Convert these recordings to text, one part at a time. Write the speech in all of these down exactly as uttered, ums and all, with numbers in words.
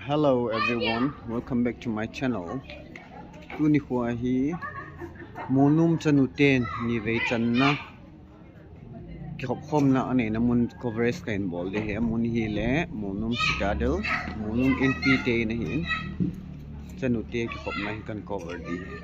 Hello everyone, welcome back to my channel. Tuni khu ahi Monum chanu ten nivei channa kikhop khomna aneina mun coverage kahin bol ding ahi. Amun hi le Monum Citadel, Monum N P te in ahin, chanu te kikhopna hi kahin cover ding ahi.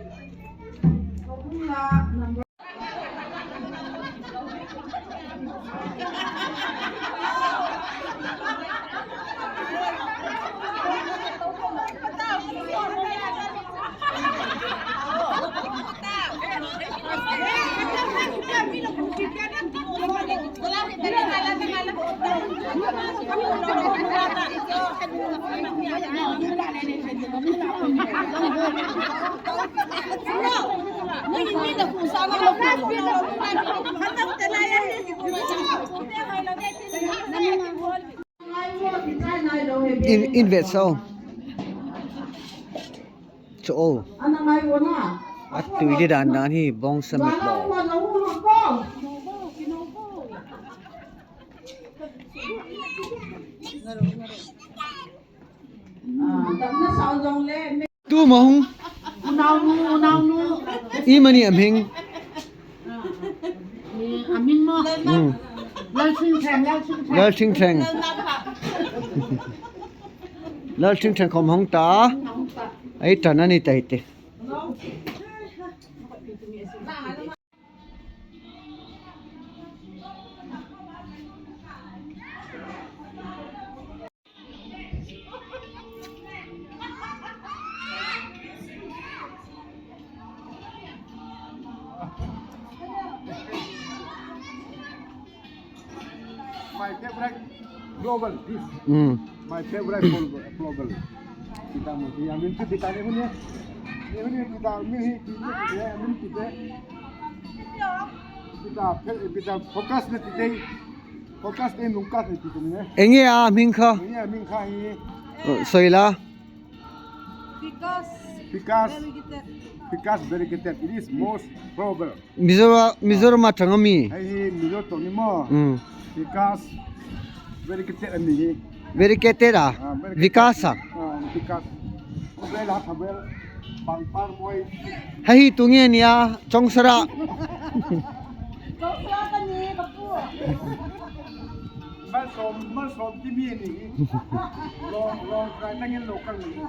In, in vet sao. Cho o. Atui di dan dan hi bong sa met bo. Tu ma hung. Unaunu, unaunu. Imani aming. Amin mo. Hmm. Lalsing Theng, Lalsing Theng. Lalsing Theng. Lalsing Theng khom hung ta. Ai ta na ni ta hite. My favorite global dish. Mm. My favorite global, global. Kita mo, ya, min tu kita ni punya. Ni punya kita, min hi, kita, ya, min kita. Kita, kita focus na kita. Focus ni nungka ni kita ni. Enge a min kha. Enge a min kha hi. Oh, soila. Because Because very good. Because very good. It is most global. Mizoram, Mizoram a chang ami. Hei hi Mizo to ni mo. Mm. Because very good ami hi. Very good a? Ah, very good. Vikas a? Ah, because. Very la thabel. Pang par moi. Hei hi tunge ni a, Chongsara. Chongsara ka ni, ka pu. Mal som, mal som ti mi ni. Long, long kai tangin lo kang ni.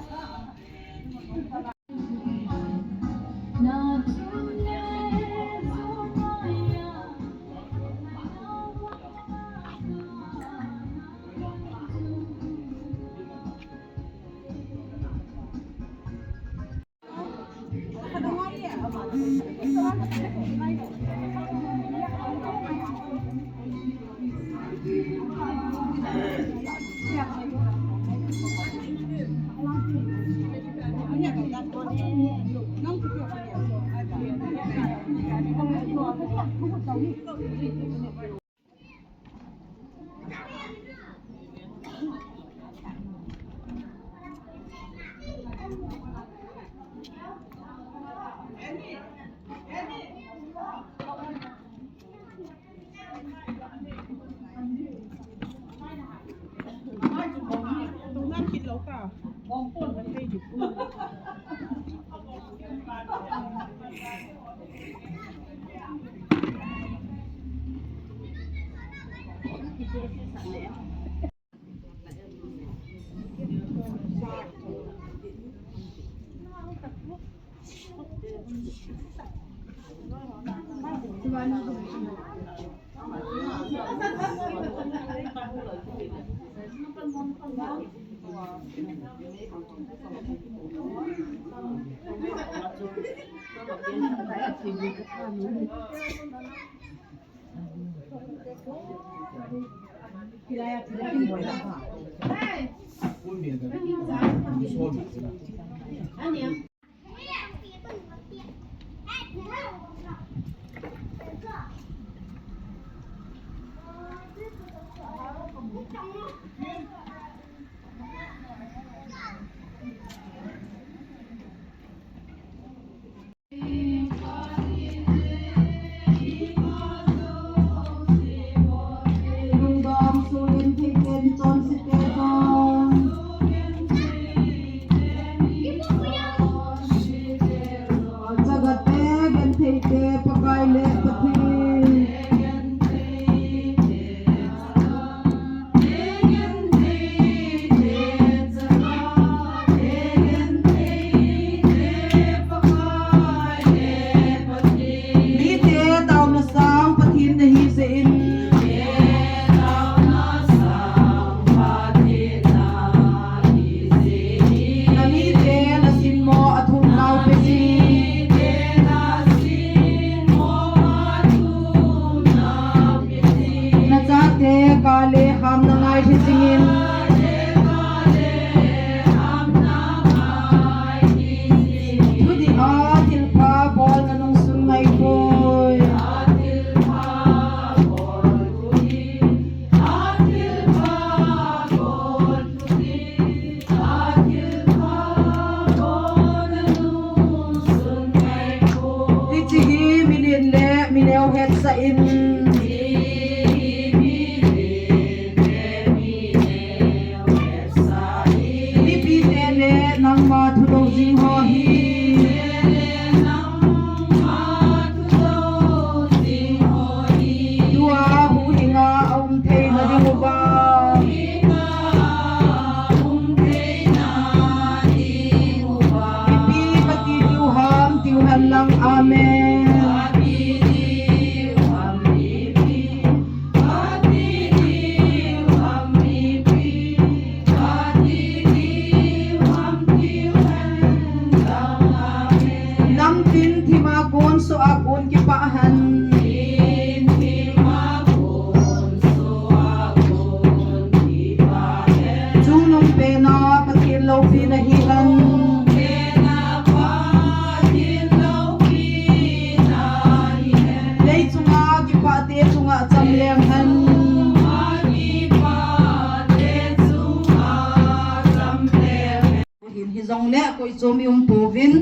Jong le koi chom i um pouvin,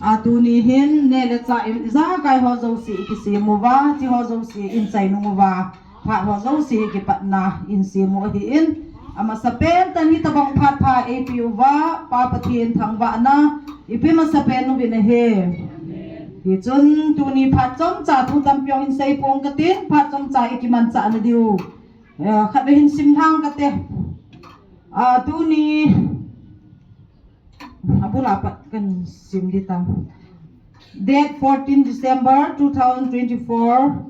a tuni hin neh le chah in ijakai ho jouse i kisem uva, ti ho jouse in chai nung uva, phat ho jouse kipatna in sem u ahin, amasapen tah in hitabang phat pha eipe uva, Pa Pathen thangvahna ipe masapen uvin ahi. Hichun tuni phat chomcha thu tampi jong in sei pong katin, phat chomcha i kimanchah na diu. Eh, khat vei hin sim lhang kate. Ah, tuni Abula pat kan sim di ta. Date fourteen December two thousand twenty-four,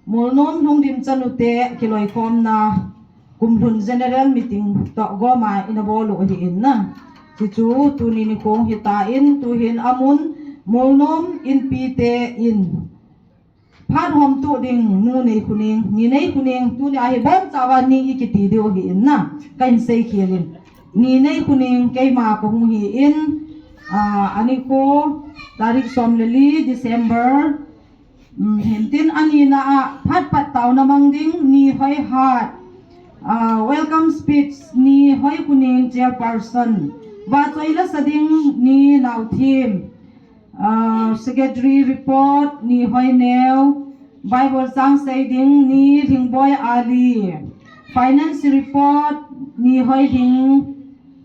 Molnom Lhungdim Chanute kiloikhomna kum lhun general meeting toh goma ina bol u ahin na. Hichu tuni nikho hita in tuhin amun Molnom Inpi te in phat hom tu ding, nu nei khuning, ni nei khuning, tuni a hi boncha uva ni i kiti diu ahin na, ka hin sei khel in. Ni nei khuning, keima ka hung hi in, ah, ani ko, tarik som le li, December, um, hintin ani na a, phat pat taona mang ding, Ni Hoihat, ah, welcome speech, Ni Hoikhuning, chairperson, vahchoi la sa ding, Ni Naothim, Ah, secretary report, Ni Hoineo, Bible chang sei ding, Ni Ringboi Ali, finance report, Ni Hoiding,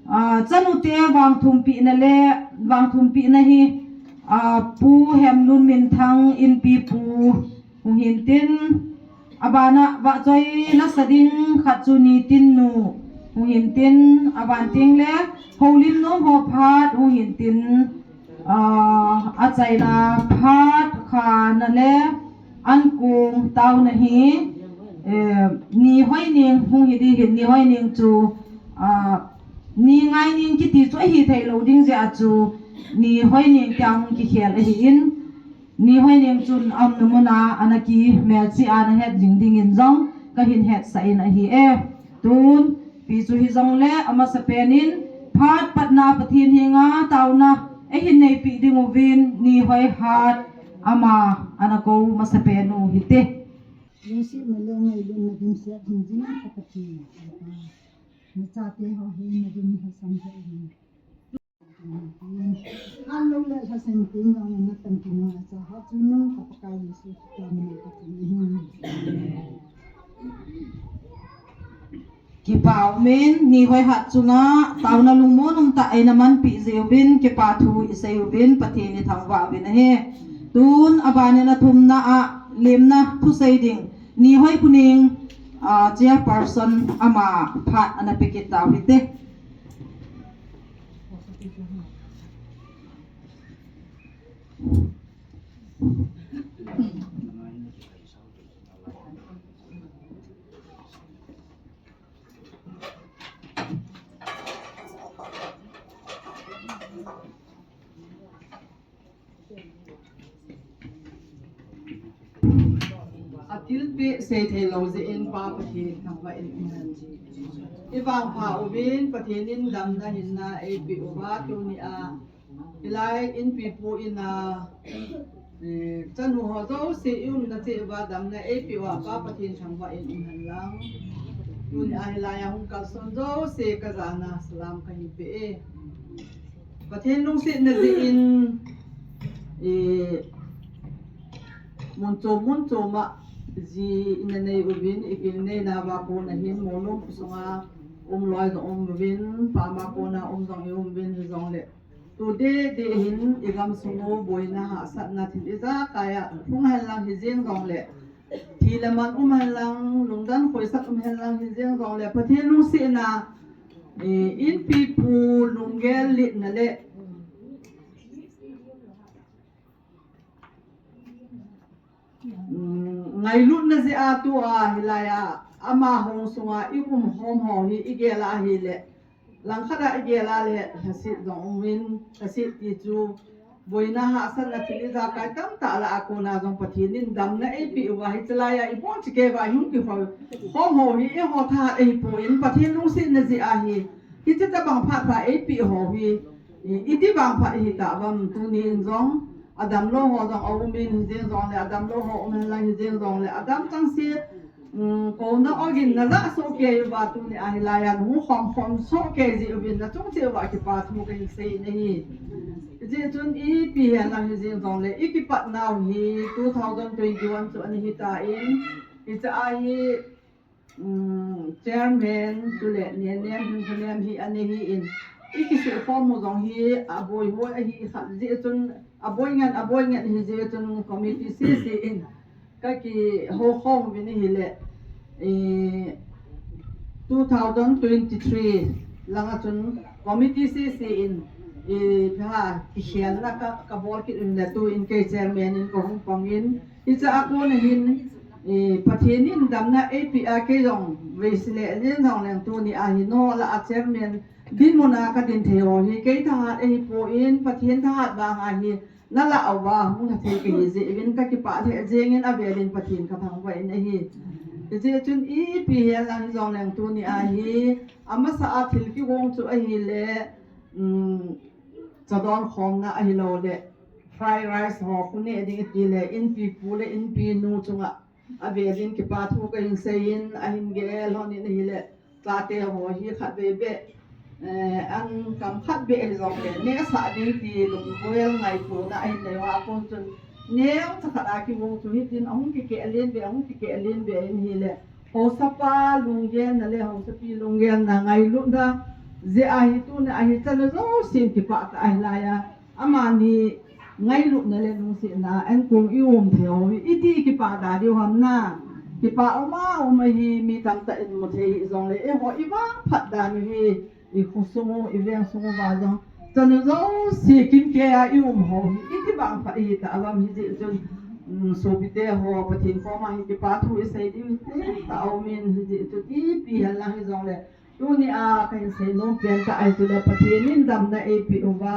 ah, chanute vangthumpina le, vangthumpina hi, ah, Pu Hemlun Minthang Inpi Pu, hung hintin, abana vahchoi la sa ding khat chu Ni Tinnu, hung hintin, aban teng le, Houlim nom ho phat, hung hintin, ah, achaina phat khana le ankong taona hi, eh, Ni Hoining hung hi di hin, Ni Hoining chu, ah, Ni Ngaining kiti chu ahi thei lou ding jeh a chu Ni Hoining tia hung kikhel ahin, Ni Hoining chun aumna muna ana kimelchih a ana het jing dingin jong ka hin hetsah in ahi e. Tun, pi chu hijongle amasapen in phat patna Pathen henga taona eihin neipeh ding uvin Ni Hoihat ama ana kou masapen u hite. Lungsetna le ngailutna dimset hingjing ka Pathen. Nachate ho hi nadim lhasam jeh in. An lo le lhasen ting jong na tan ting ma cha ha chu nu ka Pakai Jesu Christa min a ka chun ahi. Kipa umin, Ni Hoihat chunga taona lungmon um tah eina manpeh jeh uvin, kipa thu isei uvin, Pathen ithangvah uvin ahi. Tun, abanin athumna a lemna thusei ding, Ni Hoikhuning, ah, chairperson ama phat ana pe kit tau hite. Athilpeh seithei lou jeh in Pa Pathen thangvah in umhen. Ivangpha uvin Pathen in damna hinna eipeh uva tuni a, hilai Inpi pu in a, eh, chanu ho jouse i umna cheh uva damna eipeh uva Pa Pathen thangvah in umhen lang. Tuni a hilai a hung kalson jouse ka jana salam kahin pe e. Pathen lungsetna jeh in, eh, mun chom mun chom a ji ina nei uvin, i gilneina uva kona hin, Molnom kho sunga um loi jong um uvin, pam a kona um jong i um uvin, hijongle tu deh deh hin i gamsung u boina hahsatna thil ijakai a hung hen lang hijeng jongle, thi le man um hen lang, lungdon khoisat um hen lang hijeng jongle, Pathen lungsetna, eh, Inpi pu lunggel litna le, um, ngailutna jeh a tua hilai a ama hong sunga i umkhom ho hi i gel a ahile, langkhat a i gel a le lhaset jong umin, lhaset ti chu boina hahsatna thil ijakai tamtah lah a kona jong Pathen in damna eipeh uva, hiche lai a i bol chikei uva i hung kikhol khom ho hi eiho thahat ahipoi, Pathen lungsetna jeh a hi, hiche tabang phat pha eipeh ho hi, i, iti bang phat hita uvam, tuni in jong adamlou ho jong aumin, hijeng jongle adamlou ho um hen lang, hijeng jongle adam chengse Um, kouna ogin nalah soh kei uva tuni a hilai a nahung khom khom soh kei jeh uvin nachung cheh uva kipa thu kahin sei in ahi. Hijeh chun ipi hen lang hijeng jongle ikipat nau hi two thousand twenty-one chu ana hitan, hiche a hi, um, chairman chule nenem hin khunem hi ana hi in, ikisuh khom u jong hi aboi hoi ahi khat jeh chun aboi ngen aboi ngen hijeh chun committee sese in kakihou khom uvin ahile, eh, two thousand twenty-three langa chun committee sese in, eh, ha, kikhelna ka, kabol kit uvin le tuin kei chairman in kahung pang in, hiche a kona hin, eh, Pathen in damna eipeh a kei jong veisele len jong leng tuni a hi nangho lah a chairman dinmun a kadin thei ho hi kei thahat ahipoi, Pathen thahat vang a hi nalah uva hung lha thei kahi jeh uvin kakipah lheh jeng in avel in Pathen kathangvah in ahi. Hijeh chun ipi hen lang hijong leng tuni a hi amasa a thil kigong chu ahile, um, cha don khomna ahilou le fried rice ho khu neh ding iti le inpipu le inpinu chunga avel in kipa thu kahin sei in ahin gel lhon in ahile chate ho hi khatvei beh, eh, an kam khat beh hijong le nehsah ding ti lunggel ngaitona ahin nei uva kon chun neocha khat a kigong chu hitin ahung kikeh len beh, ahung kikeh len beh in ahile haosapa lunggelna le haosapi lunggelna ngailutna jeh a hi tuni a hi chanu jousen kipah tah a hilai a amani ngailutna le lungsetna a ankong i um thei u hi iti kipah da diu ham na. Kipah um a um ahi, mi tamtah in mu thei hijong le eiho i vangphat dan u hi i khosung u i vengsung uva jong chanu jouse kimkei a i um ho hi iti vangphat ihi tauvam hijeh chun, um, sopite ho Pathen koma hi kipa thu i sei diu hi taumin hijeh chun ipi hen lang hijong le tuni a kahin sei nom pen tah ahi chule Pathen in damna eipeh uva,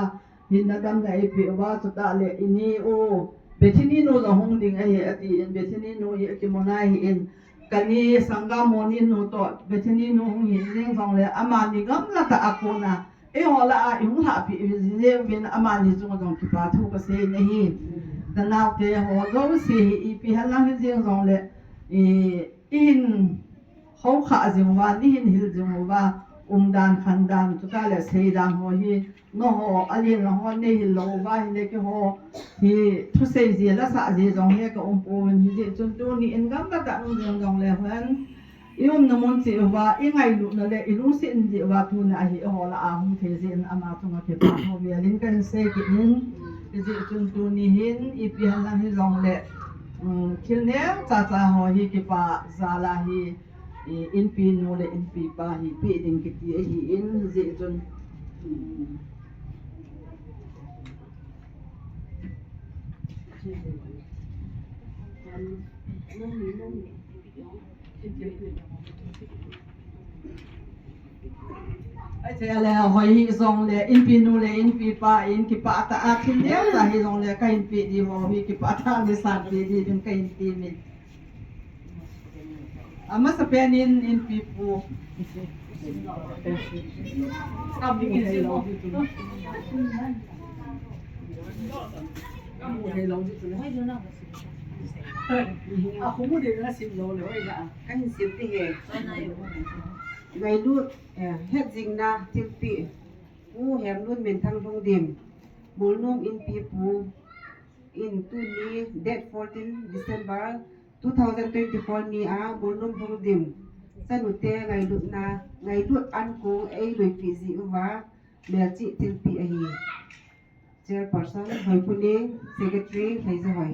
hinna damna eipeh uva, chutah le ini u, Bethany nu jong hung ding ahi atin, Bethany nu hi akimu nai ahin, kani Sangam Moni nu toh Bethany nu hung hi jeng jong le amani gamla tah a kona eiho lah a i hung lhahpeh jeh uvin amani chunga jong kipa thu kasei in ahi. Nanaote ho jouse hi ipi hen lang hijeng jong le, i Ihin houkhah jing uva, neihin hil jing uva, umdan, khandan, chutah le seidan ho hi, nangho, alen lang ho, neihil lou uva ahile keiho hi, thusei ji, lasah ji jong hi ka um pouvin hijeh chun tuni in gamla tah a um jing jong le hon, i umna mun cheh uva, i ngailutna le i lungset jeh uva tuni a hi eiho lah a hung thei jeh in ama chunga kipa thu velin kahin sei kit in, hijeh chun tuni hin, ipi hen lang hijong le, um, thil neo chacha ho hi kipa jal a hi, i, inpi nu le inpi pa hi peh ding kiti ahin, hijeh chun, um, Ahi le, hoi hijong le, inpi nu le inpi pa in kipah tah a thil neo cha hijong le, kahin peh di ho hi kipah tah a le san peh di ding kahin ti min. Amasa pen in, inpi pu. Amu thei lou di tu le. A khu mu di na sim lou le, hoi la. Kahin sim ti he. Ngailut, eh, hetjingna thilpeh. Pu Hemlun Minthang Lhungdim. Molnom inpi pu in tuni date fourteen December two thousand twenty-four ni a Molnom Lhungdim chanute ngailutna, ngailut ankong eiloipeh ji uva, melchih thilpeh ahi. Chairperson Hoipuning, Secretary Lheijahoi.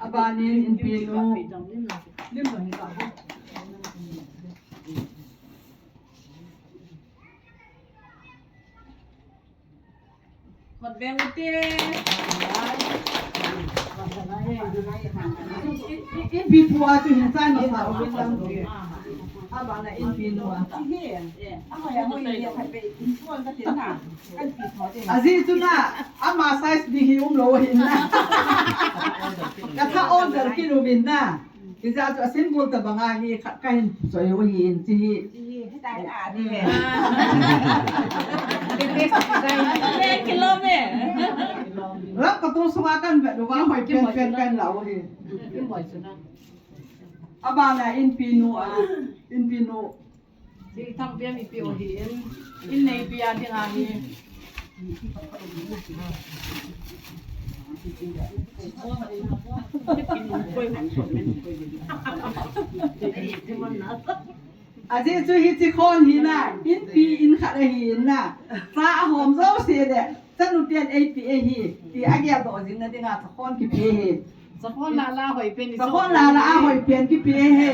Abanin inpi nu. Khut beng u te. I, i, inpi pu a chu hin chai masa u vin lang. Abana inpi nu a. Ajeh chu na, ama size ding hi umlou ahin na. Ka tha order kit uvin na. Hijeh chun a symbol tabang a hi khat kahin choi u ahin, chi hi. Chi hi, hitai a ni he. Ah. Kilom e. Ram ka tu sunga kan vet uva, hoi pen pen kan la u hi. Abana inpi nu a, inpi nu. Thilthang bia mi pi u hi in, in nei bia ding a hi. Ajeh chu hiche khon hi na, inpi in khat ahi in na. Cha ahom jouse le, chanu ten eipi ahi, ti agel doh jing na dinga, chakhon kipe hi. Chakhon la la hoi pen, chakhon la la a hoi pen kipe hi.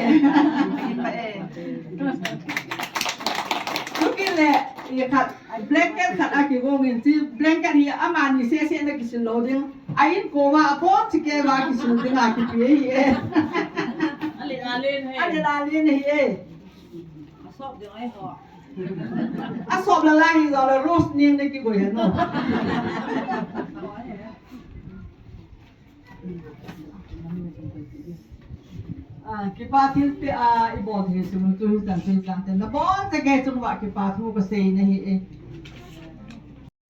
Chukit le, i khat, blanket khat akigong in, chi blanket hi amani sese na kisil lou ding. A in koma apon chike va kisil ding a kipe hi e. Ale ale hi. Ale ale hi e. Asop ding ai ho. Asop la la hi jo la Rose Ning na kigoi he no. Ah, kipa thil te a, i bol thei sung chu hi chan thei chan te. Na bol te ke chung va kipa thu ka sei na hi e.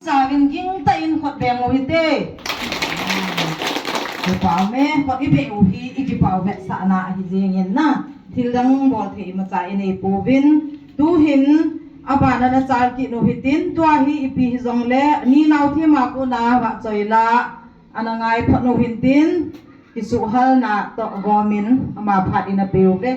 Chavin ging ta in khut beng u hite. Kipa me, khut i be u hi, i kipa u be sa na hi jing in na. Thil dang bol thei ma cha i nei pu vin. Tu hin, abana na chal ki nu hitin, tua hi ipi hi jong le, ni nau thi ma ku na va choi la. Ana ngai phot nu hin tin, kisuhhalna toh gomin ama phat in apeu ve.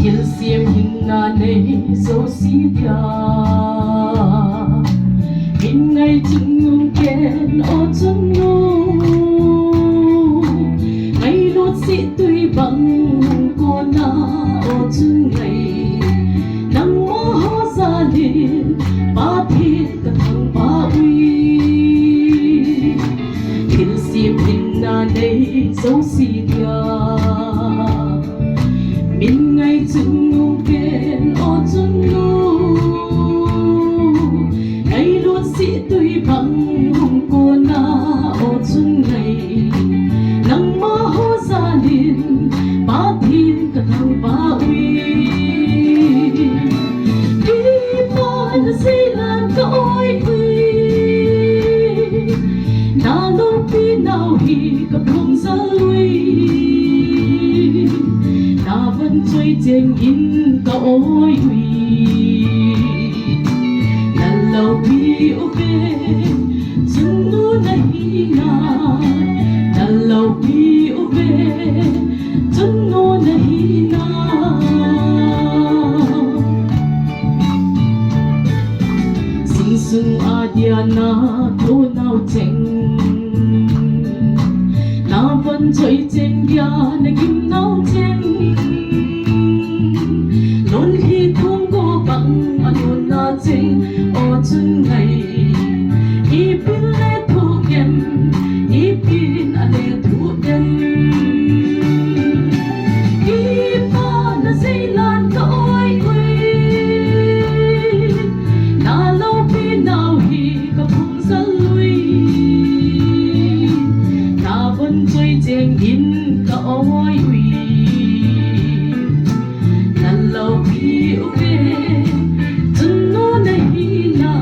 Thilsem hinna nei jouse dia. Min ngai chungnung ken o chungnung. Ngailut sih tui bang kona o chungngai. Nangma ho jalin Pathen ka thangvah uve. Thilsem hinna nei jouse dia. Min ngai chungnung ken o chungnung. Ngailut sih tui bang hung kona o chungngai. Nangma ho jalin Pathen ka thangvah uve. Kipa na seilan ka oi uve. Na loupi nau hi ka phong jal uve. Na von choi cheng in ka oi uve. Na loupi uve, chungnung na hi na. Na loupi uve, chungnung na hi na. Sing sung a dia na thonau cheng. Na von choi cheng dia na gimnau cheng. Lonlhi thum go bang a lonna cheng o chungngai. Ipin le thu em, ipin a le thu em. Kipa na seilan ka oi uve. Na loupi nau hi ka phong jal uve. Na von choi cheng in ka oi uve. Na loupi uve, chungnung na hi na.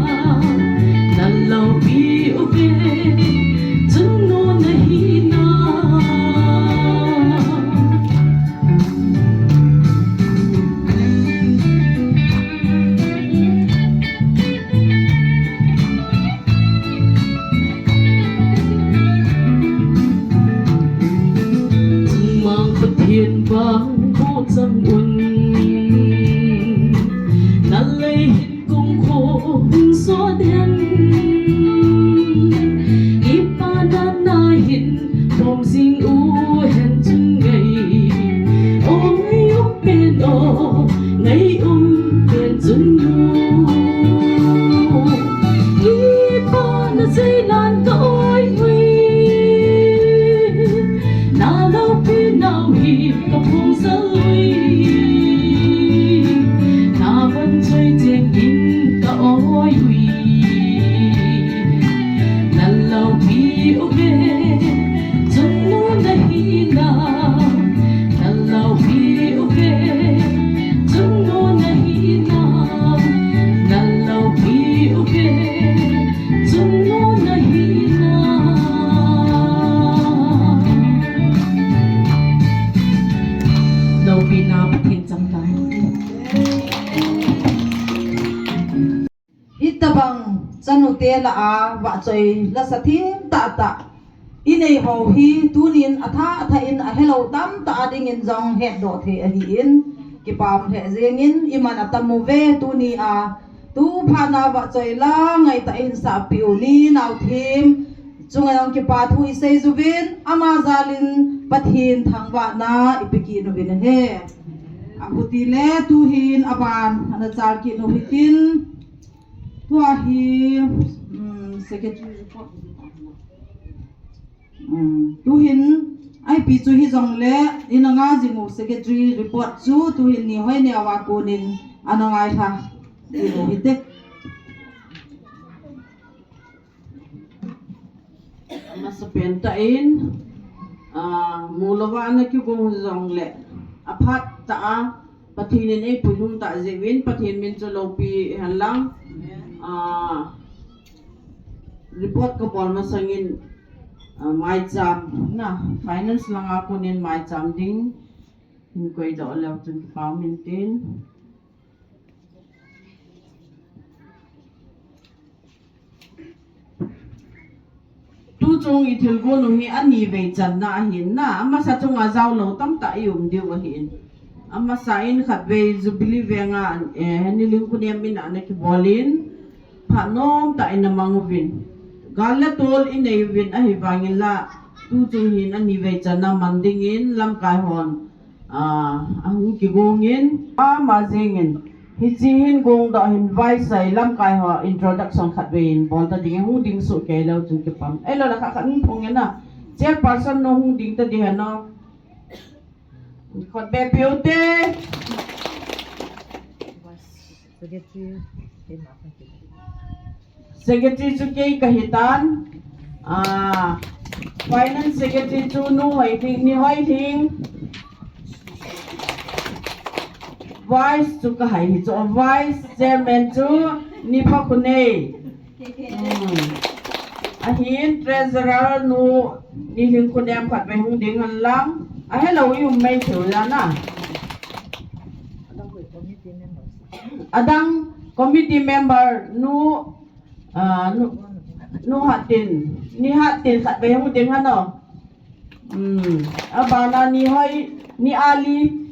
Tabang chanu te lah a vahchoi la sa thim tah tah i nei ho hi tunin a thah thah in a helou tam tah a dingin jong hetdoh thei ahi in, kipa um lheh jengin i man a tam uve tuni a tu phat na vahchoi la ngai tah in sahpeh u ni nau thim chunga jong kipa thu i sei juvin ama jal in Pathen thangvahna i pe kit uvin ahi. Ahuti le tuhin aban ana chal kit u hitin. Tua hi, um, secretary report. Um, tuhin, I P chu hi jong le, ina nga jing u secretary report chu, tuhin ni hoi ni awa kunin, ana ngai tha. Jing u hite. Amasapen tah in, ah, mu louva ana kigong jong le, aphat tah a, Pathen in ei puilhung tah jeh uvin, Pathen min chu loupi hen lang, ah, report kabol masangin, ah, maicham na, finance langa konin maicham ding, hin koidoh leu chun kipa um intin. Tuchung i thilgon u hi ani vei channa ahin na, amasa chunga jaolou tamtah i um diu ahin. Amasa in khatvei Jubilee venga, eh, Nilhingkhunem in ana kibolin, phat nomtah in amang uvin. Gal le tol i nei uvin ahivangin la, tuchung hin ani vei channa man dingin lamkai hon Ah, ahung kigongin, ama jingin, hiche hin gongdoh hin vaisai lamkai ho introduction khatvei in bol ta dingin hung ding soh kei leu chun kipam. Ei lo la khat khat hung phong in na. Chairperson nu hung ding ta ding hen o. Khut be piu te. Secretary, Secretary chu kei kahi tan. Ah, Finance Secretary chu Nu Hoilhing, Ni Hoilhing. Vice chu kahai hi chu, Vice Chairman chu Ni Phakhunei. Hmm. Ahin Treasurer nu Nilhingkhunem khatvei hung ding hen lang. Ahelou i um mai thei u la na. Adang committee member nu, ah, nu, Nu Hattin, Ni Hattin khatvei hung ding hen o. Hmm, abana Ni Hoi, Ni Ali.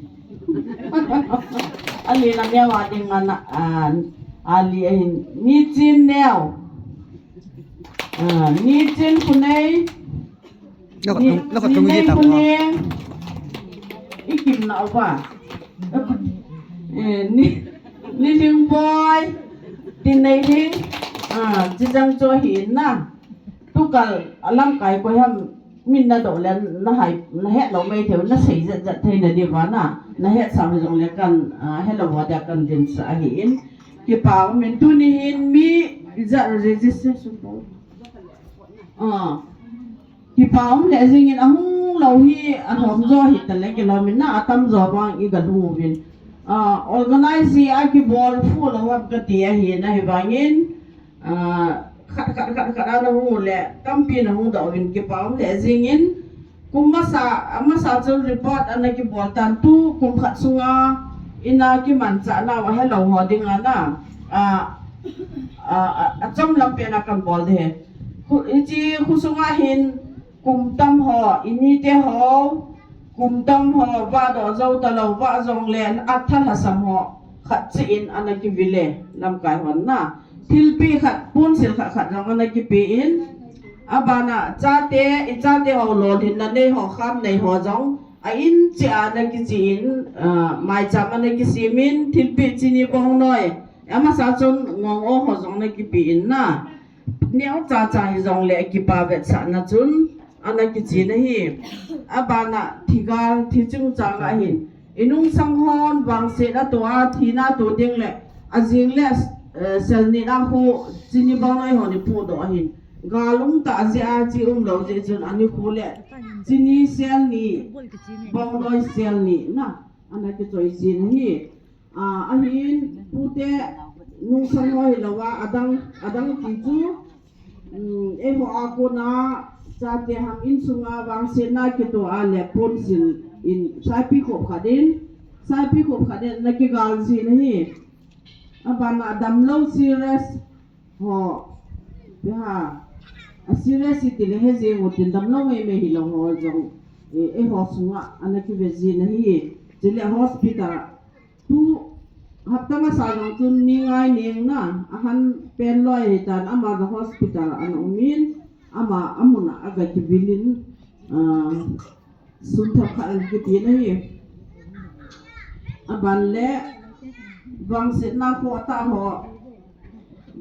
Ali na Neo a ding ana, ah, Ali ahin, Ni Chin Neo. Ah, Ni Chin Khunei. Ni, Ni Nei Khuneng. I kim na uva. Eh, Ni, Ni Ling Boi. Tin Nei Ling. Ah, chi jang chu ahi na. Tukal a lamkai koi ham min nadoh le nahai, nahet lou mai thei u, nasei jat jat thei na diu va na. Nahet sa jong le kan, ah, helou va dia kan din sa ahi in. Kipa um in tuni hin mi ijat registration bol. Ah. Kipa um lheh jingin ahung lou hi alhom jo hi tale kilom in na atam jo vang i galhung uvin. Ah, organize hi akibol phu lou ham kati ahi na hivangin, ah, khat, khat, khat, khat ana hung u le tampi na hung doh uvin kipa um lheh jingin kum masa, amasa chun report ana kibol tan tu kum khat sunga ina kimanchah nau ahelou ho dinga na, ah, ah, ah, achom lam pen a kan bol ding ahi. Khu, hiche khu sunga hin Kum tam ho, i nite ho, kum tam ho, vah doh jou talou, vah jong le, a thalhasam ho, khat cheh in ana kivil e, lamkai hon na. Thilpeh khat, ponsil khat khat jong ana kipe in, abana, chate, i chate ho lolhinna nei ho, kham nei ho jong, a in cheh a ana kiche in, ah, maicham ana kisem in, thilpeh chini bongnoi, amasa chun ngong-o ho jong ana kipe in na. Neocha cha hijongle kipa vetsahna chun ana kichen ahi. Abana thigal, thi chungchang ahin. I nungsang hon vangset a to a, thina to ding le, ajing le, eh, sel nina khu chini bongnoi hon i pudoh ahin. Gal um tah jeh a chi umlou jeh chun ani khu le chini sel ni, bongnoi sel ni na ana kichoi chen ahi. Ah, ahin, pute, nungsang ho hilou a, adang, adang ti chu, um, eiho a kona, chate ham insunga vangsetna kitoh a le ponsil in, saipi khop khat in, saipi khop khat in, ana kigal jin ahi. Abana damlou serious, Ho, piha, a serious ti le he je mo tin damlou mei mei hilou ho jong, eh, eh, ho sunga, ana kive jin ahi, chule hospital, tu, hapta masa jong chun ni ngai neng na, ahan pen loi hitan, ama jong hospital ana umin, ama, amun a aga kivil in, ah, Sum themkhat ana kipe na hi. Aban le, vangsetna khoh tah ho.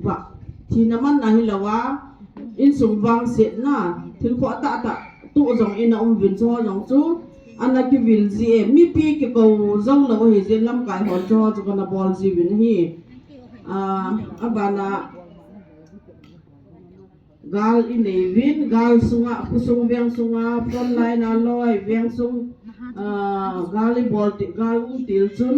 Va, thina man ahi lou a, insung vangsetna, thil khoh tah tah, tu jong ina um vin chu jong chu, ana kivil ji e, mipi kikou jou lou hi jin lamkai hon chu, chu kana bol ji vin hi. Ah, abana, Gal inei vin, gal sunga, khosung veng sunga, frontline a loi, veng sung, ah, gal ibol ti, gal um til chun,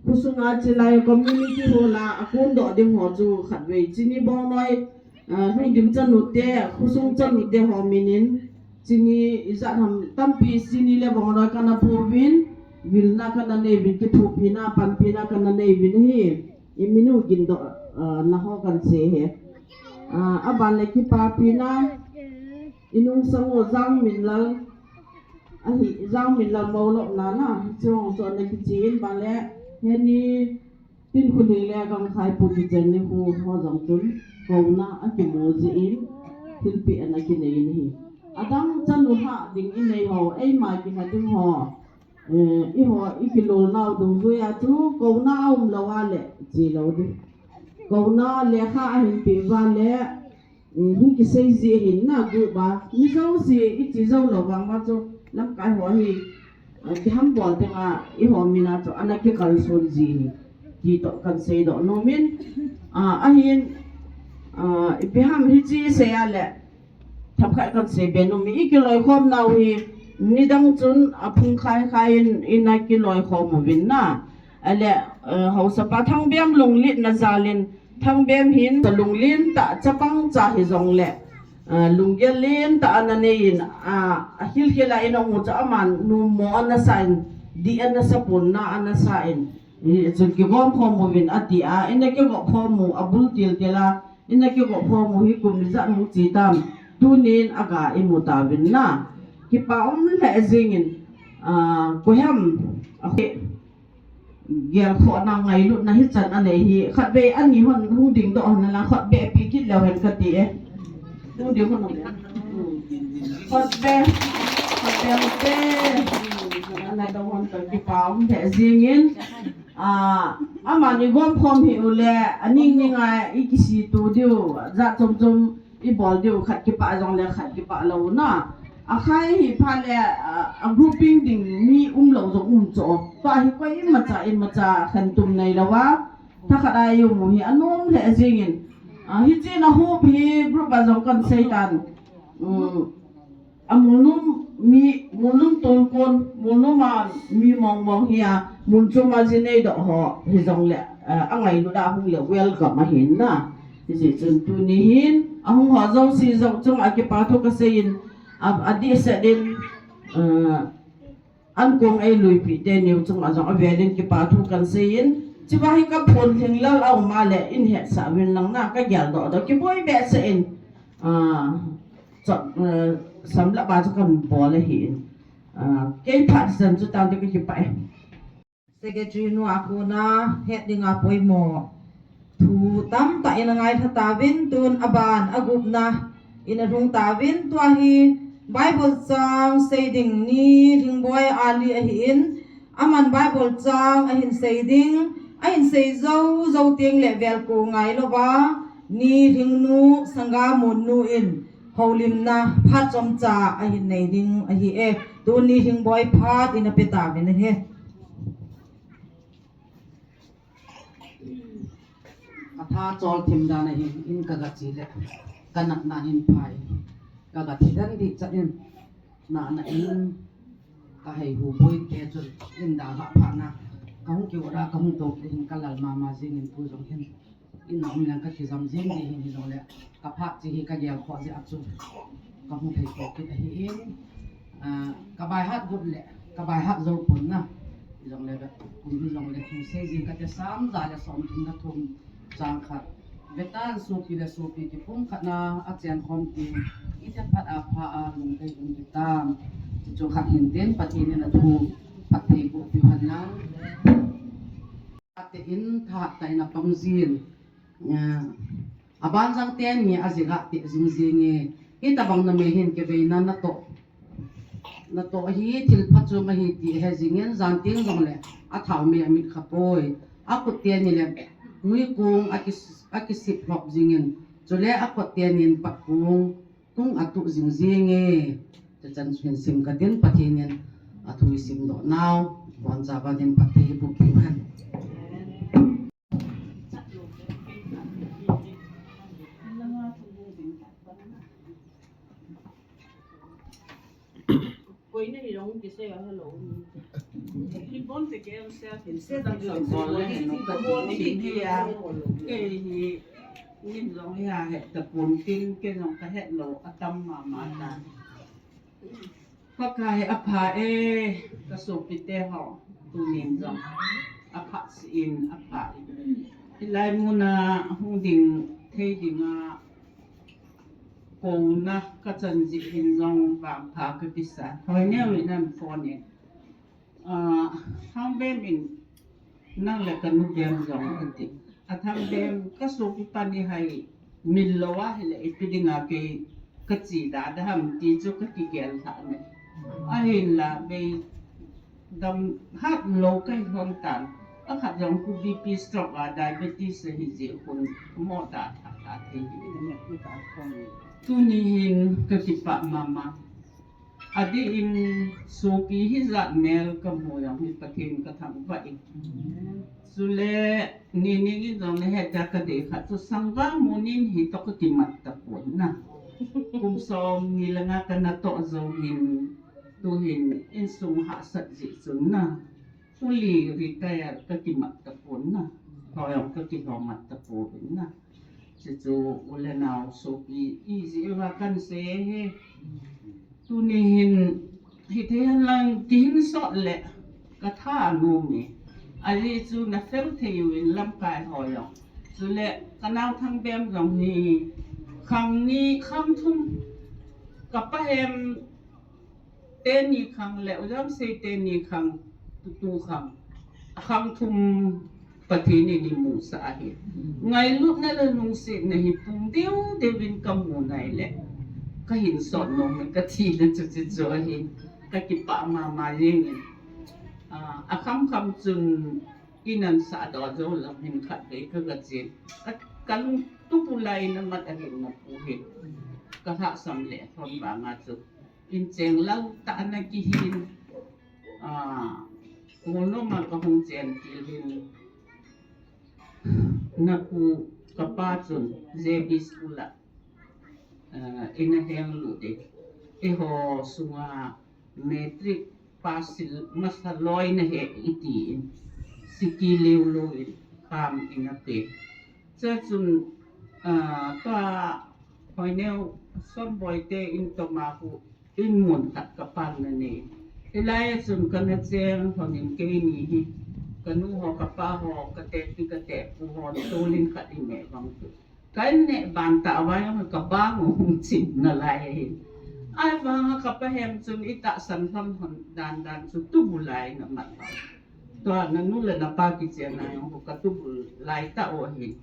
khosunga chilai community hall a, akon doh ding ho chu khatvei. Chini Bongnoi, ah, Lhungdim chanu te, khosung chanu te ho minin, chini ijat ham tampi chini le Bongnoi kana pu vin, vilna kana nei vin, kithopina, panpina kana nei vin hi. I minu gin doh, ah, na ho kan sei e. Ah, aban le kipapina, i nungsang u Jangminlal, ahi, Jangminlal Moulopna na, chong chon na kichi in ban le, heni, tin khu ni le gang khai pu ti chen ni khu ho jong chun, kouna a kimu ji in, thilpi ana kinei in hi. Adang chanu ha ding inei ho, eima kiha ding ho. Eh, eiho, i kilolnau dungjuia chu, kouna aum lou a le, chi lou ding. Kouna lekha ahin pe uva le, eh, hung kisei ji ahin na group a. Mi jouse, i chi jou lou vang uva chu, lamkai ho hi, eh, kihambol tenga, eiho mina chu, ana kikalson ji hi. Ti toh kan seidoh nom in, ah, ahin, ah, ipi ham hichi sei a le, Themkhat kan sei be nom, i kiloikhom nau hi, nidang chun aphung khai khai in, ina kiloikhom uvin na. Ale, eh, haosapa Thangbem lunglhahna jal in, Thangbem hin, lunglhah tah chapang cha hijong le, eh, lunggel lhah tah ana nei in, a, ahilkhel a ina um u chu aman numo ana sa in, dih ana sa pon na ana sa in, i, chun kigom khom uvin ati a, ina kigom khom u, abul til til a, Ina kigop khom u hi kum ijat hung chi tam. Tunin aga imu tauvin na. Kipa um lheh jingin, ah, koiham, a, gelkhohna ngailutna hichan anei hi. Khatvei ani hon hung dingdoh hon la khatvei pi kit leu hen kati e. Hung ding hon hung. Khatvei, khatvei te. Ana dong hon to kipa um lheh jingin. Ah, amani gom khom hi u le, aning ning a i kisi tu diu, jat chom chom i bol diu, khat kipah jong le khat kipah lou na. Akhai hi pha le, ah, a grouping ding mi um lou jong um cho. Tua hi koimacha, imacha khen tum nei lou a. Thakhat a i um u hi anom lheh jingin. Ah, hichi na hup hi group a jong kan sei tan. Um, A Mulnum mi, Mulnum tolkon, Mulnum a mi mong mong hi a, mun chom a ji neidoh ho, hijong le, eh, angailut a hung le welcome ahin na. Hijeh chun tuni hin, ahung ho jouse jong chunga kipa thu kasei in, a, adih set in, eh, ankong eiluipi teni u chunga jong avel in kipa thu kan sei in, chua hi ka phone lhinglel a um a le, in hetsah uvin lang na, ka geldoh doh, kiboi behseh in, Ah, chot, eh, samlap a chu kan bol ahi. Ah, kei phat chan chu tante ka kipah e. Secretary nu a kona het dinga poimo thu tamtah in angaitha tauvin tun aban agupna in alhung tauvin tua hi Bible chang sei ding Nilhingboi Ali ahin Aman Bible chang ahin sei ding, ahin sei jou jou teng le vel ko ngai louva, Nilhingnu Sangamun nu in houlimna phat chomcha ahin nei ding ahi e, tun Nilhingboi phat in ape tauvin ahi. Atha chol thim dan ahin, in kaga che le, kanatna hin phai, kaga thi dan dih chat in, nana in, Ka hei hu boi te chun in da ha pha na. Ka hung kiu ra ka hung to te hin ka lal mama jing in tu jong hin. In na um lang ka kijam jing di hin hi jong le. Ka phat chi hi ka gel kho ji a chu. Ka hung thei to kit ahi in. Ah, ka bai hat gut le. Ka bai hat zo pon na. Hi jong le ka kum hi jong le hung sei jing ka te sam za le som thum na thum chang khat. Vetan sopi le sopi kipumkhatna a chenkhom ti, i thephat a pha a lungdei um ti tam. Chuchu khat hin tin Pathen in athu phatthei boh piu hen lang. Ate in thahat tah in apang jin. Eh, abanjang teni ajing a te jing jing e. Hitabang numei hin kiveina natoh. Natoh hi thil phachom ahi ti he jing in, jan teng jong le athau me amit kha poi. Akhut teni le ngui kong akis-, akisip lhop jing in. Chule akhut teni in pat kong kong atuh jing jing e. Chuchan chu hin sim katin Pathen in athu isim doh nau. Boncha ba din phatthei boh piu hen. Kei hi, nin jong hi ahet tapon tin, kei jong kahet lou atam mama ta. Pakai apha e, kasopite ho, tunin jong apha si in, apha in. Hilai muna hung ding thei dinga kouna kachan jeh hin jong vangpha kakisa. Hoineu in ahin phone in. Ah, Thangbem in nang le kanu bem jong ati. A Thangbem kasopi pa ni hai min lou ahile ipi dinga kei kache da da ham ti chu kakigel lhah ne. Ahinla bei dam hat lou kahi hon tan. Akhat jong khu B P stroke a diabetes ahi jeh khun mo da tha tha thei hi. Tuni hin kakipah mama. Adeh in sopi hijat mel kamu jong hi Pathen kathangvah in. Chule nining in jong nahet dia kadei khat chu sangvah mun in hi toh kakimat tapon na. Kum som ni le nga kanatoh jou hin tuhin insung hahsat jeh chun na. Fully retire kakimat tapon na. Hoi jong kakihou mat tapon na. Chuchu u le nao sopi ijeh uva kahin sei hi. Tuni hin hithei hen lang kihin sot le katha anom e. Ajeh chu nafel thei uvin lamkai ho jong. Chule kanao Thangbem jong hi khang ni khang thum kapa hem teni khang le u Jamsei teni khang, tutu khang, akhang thum Pathen in eimusah ahi. Ngailutna le lungsetna hi pung deu deu in kamu nai le kahin sot nom e, kathi le chuche chu ahi. Kakipah mama jeng in. Ah, akham kham chun in ahin sah doh jou lam hin khatvei kaga chen. Ka, kalungtup u lai in amat ahin napu hin kalhahsam le thon vanga chu. Incheng lou tah a nakihin, ah, ngol nom a kahung chen til hin, napu kapa chun J B school a, ah, ina heng lut e. Eiho sunga matric pass masa loi nahi iti in, siki leu lou in, kham ina pe. Chuchun, ah, tua Hoineu Sonboi te in toma khu in mun khat kapan na nei. Hilai a chun kana cheng lhon in keini hi, kanu ho, kapa ho, katehpi katehpu ho, tolin khat in nei vang chu. Kahin neh ban tah uva jong kabang u hung chim nalai ahi. Ahivanga kapa hem chun itahsan lhon lhon dan dan chu tubul lai namat uva. Tua nanu le napa kichen a jong khu katubul lai tah u ahi.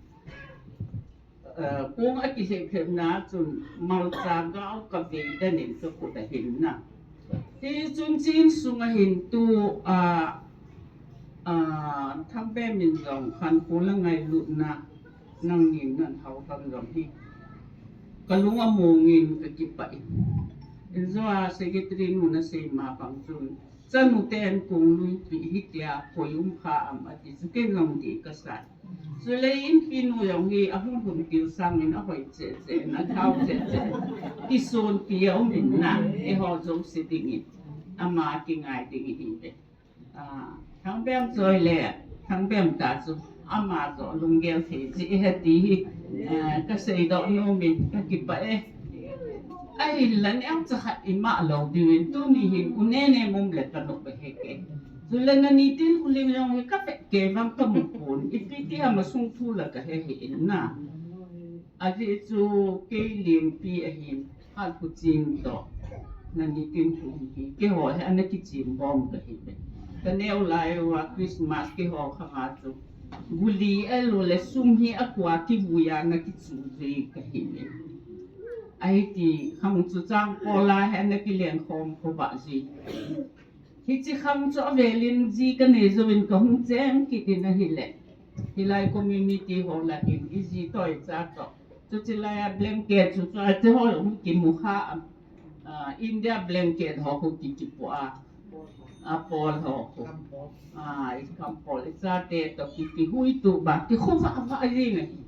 Eh, kong akilhep lhepna chun malcha gao kavei den in kakhut ahin na. Hichun chin sunga hin tu, ah, ah, Thangbem in jong khankho le ngailutna nangnin nahin hou lhon jong hi kalung among in kakipah in. Injo a secretary nu nasei ma bang chun, chanu ten kong lui pi hitia koi um kha am ati chu ken jong dih kasa. Chule inpi nu jong hi ahung hun til sangin ahoi cheh cheh in, athao cheh cheh in. Kisonpi aum in na, eiho jouse dingin. Ama kingai ding ihiuve. Ah, Thangbem choi le, Thangbem ta chu, ama joh lunggel thei jeh ahi ti hi, ah, kasei doh nom in, kakipah e. Ahinla neocha khat ima lou diuvin, tuni hin u nene mum le kanop ahi kei. Chule nani tin u ling jong hi kavet kei vang kamu pon, ipi ti ham asung thu la kahe hih in na. Ajeh chu kei Lienpi ahin, Khatkhuching toh Nanitin khu hi, keiho hi ana kichim bom kahi ve. Kaneo lai uva Christmas keiho khanga chu guli alo le sum hi akua kivui a ana kichu ve kahi ve. Ahiti khang chu Changpol a hi ana kilen khom khovah ji. Hiche khang chu avelin ji kanei jouvin kahung cheng kit in ahile, hilai community ho lah in iji toh icha toh, chuche lai a blanket chu, chu ache ho hung kimu kha, ah, India blanket ho khu ki, kipu a, apol ho khu. Ah, ikampol ichate toh ki, kihuitu ba, kikhovah vah jing ahi.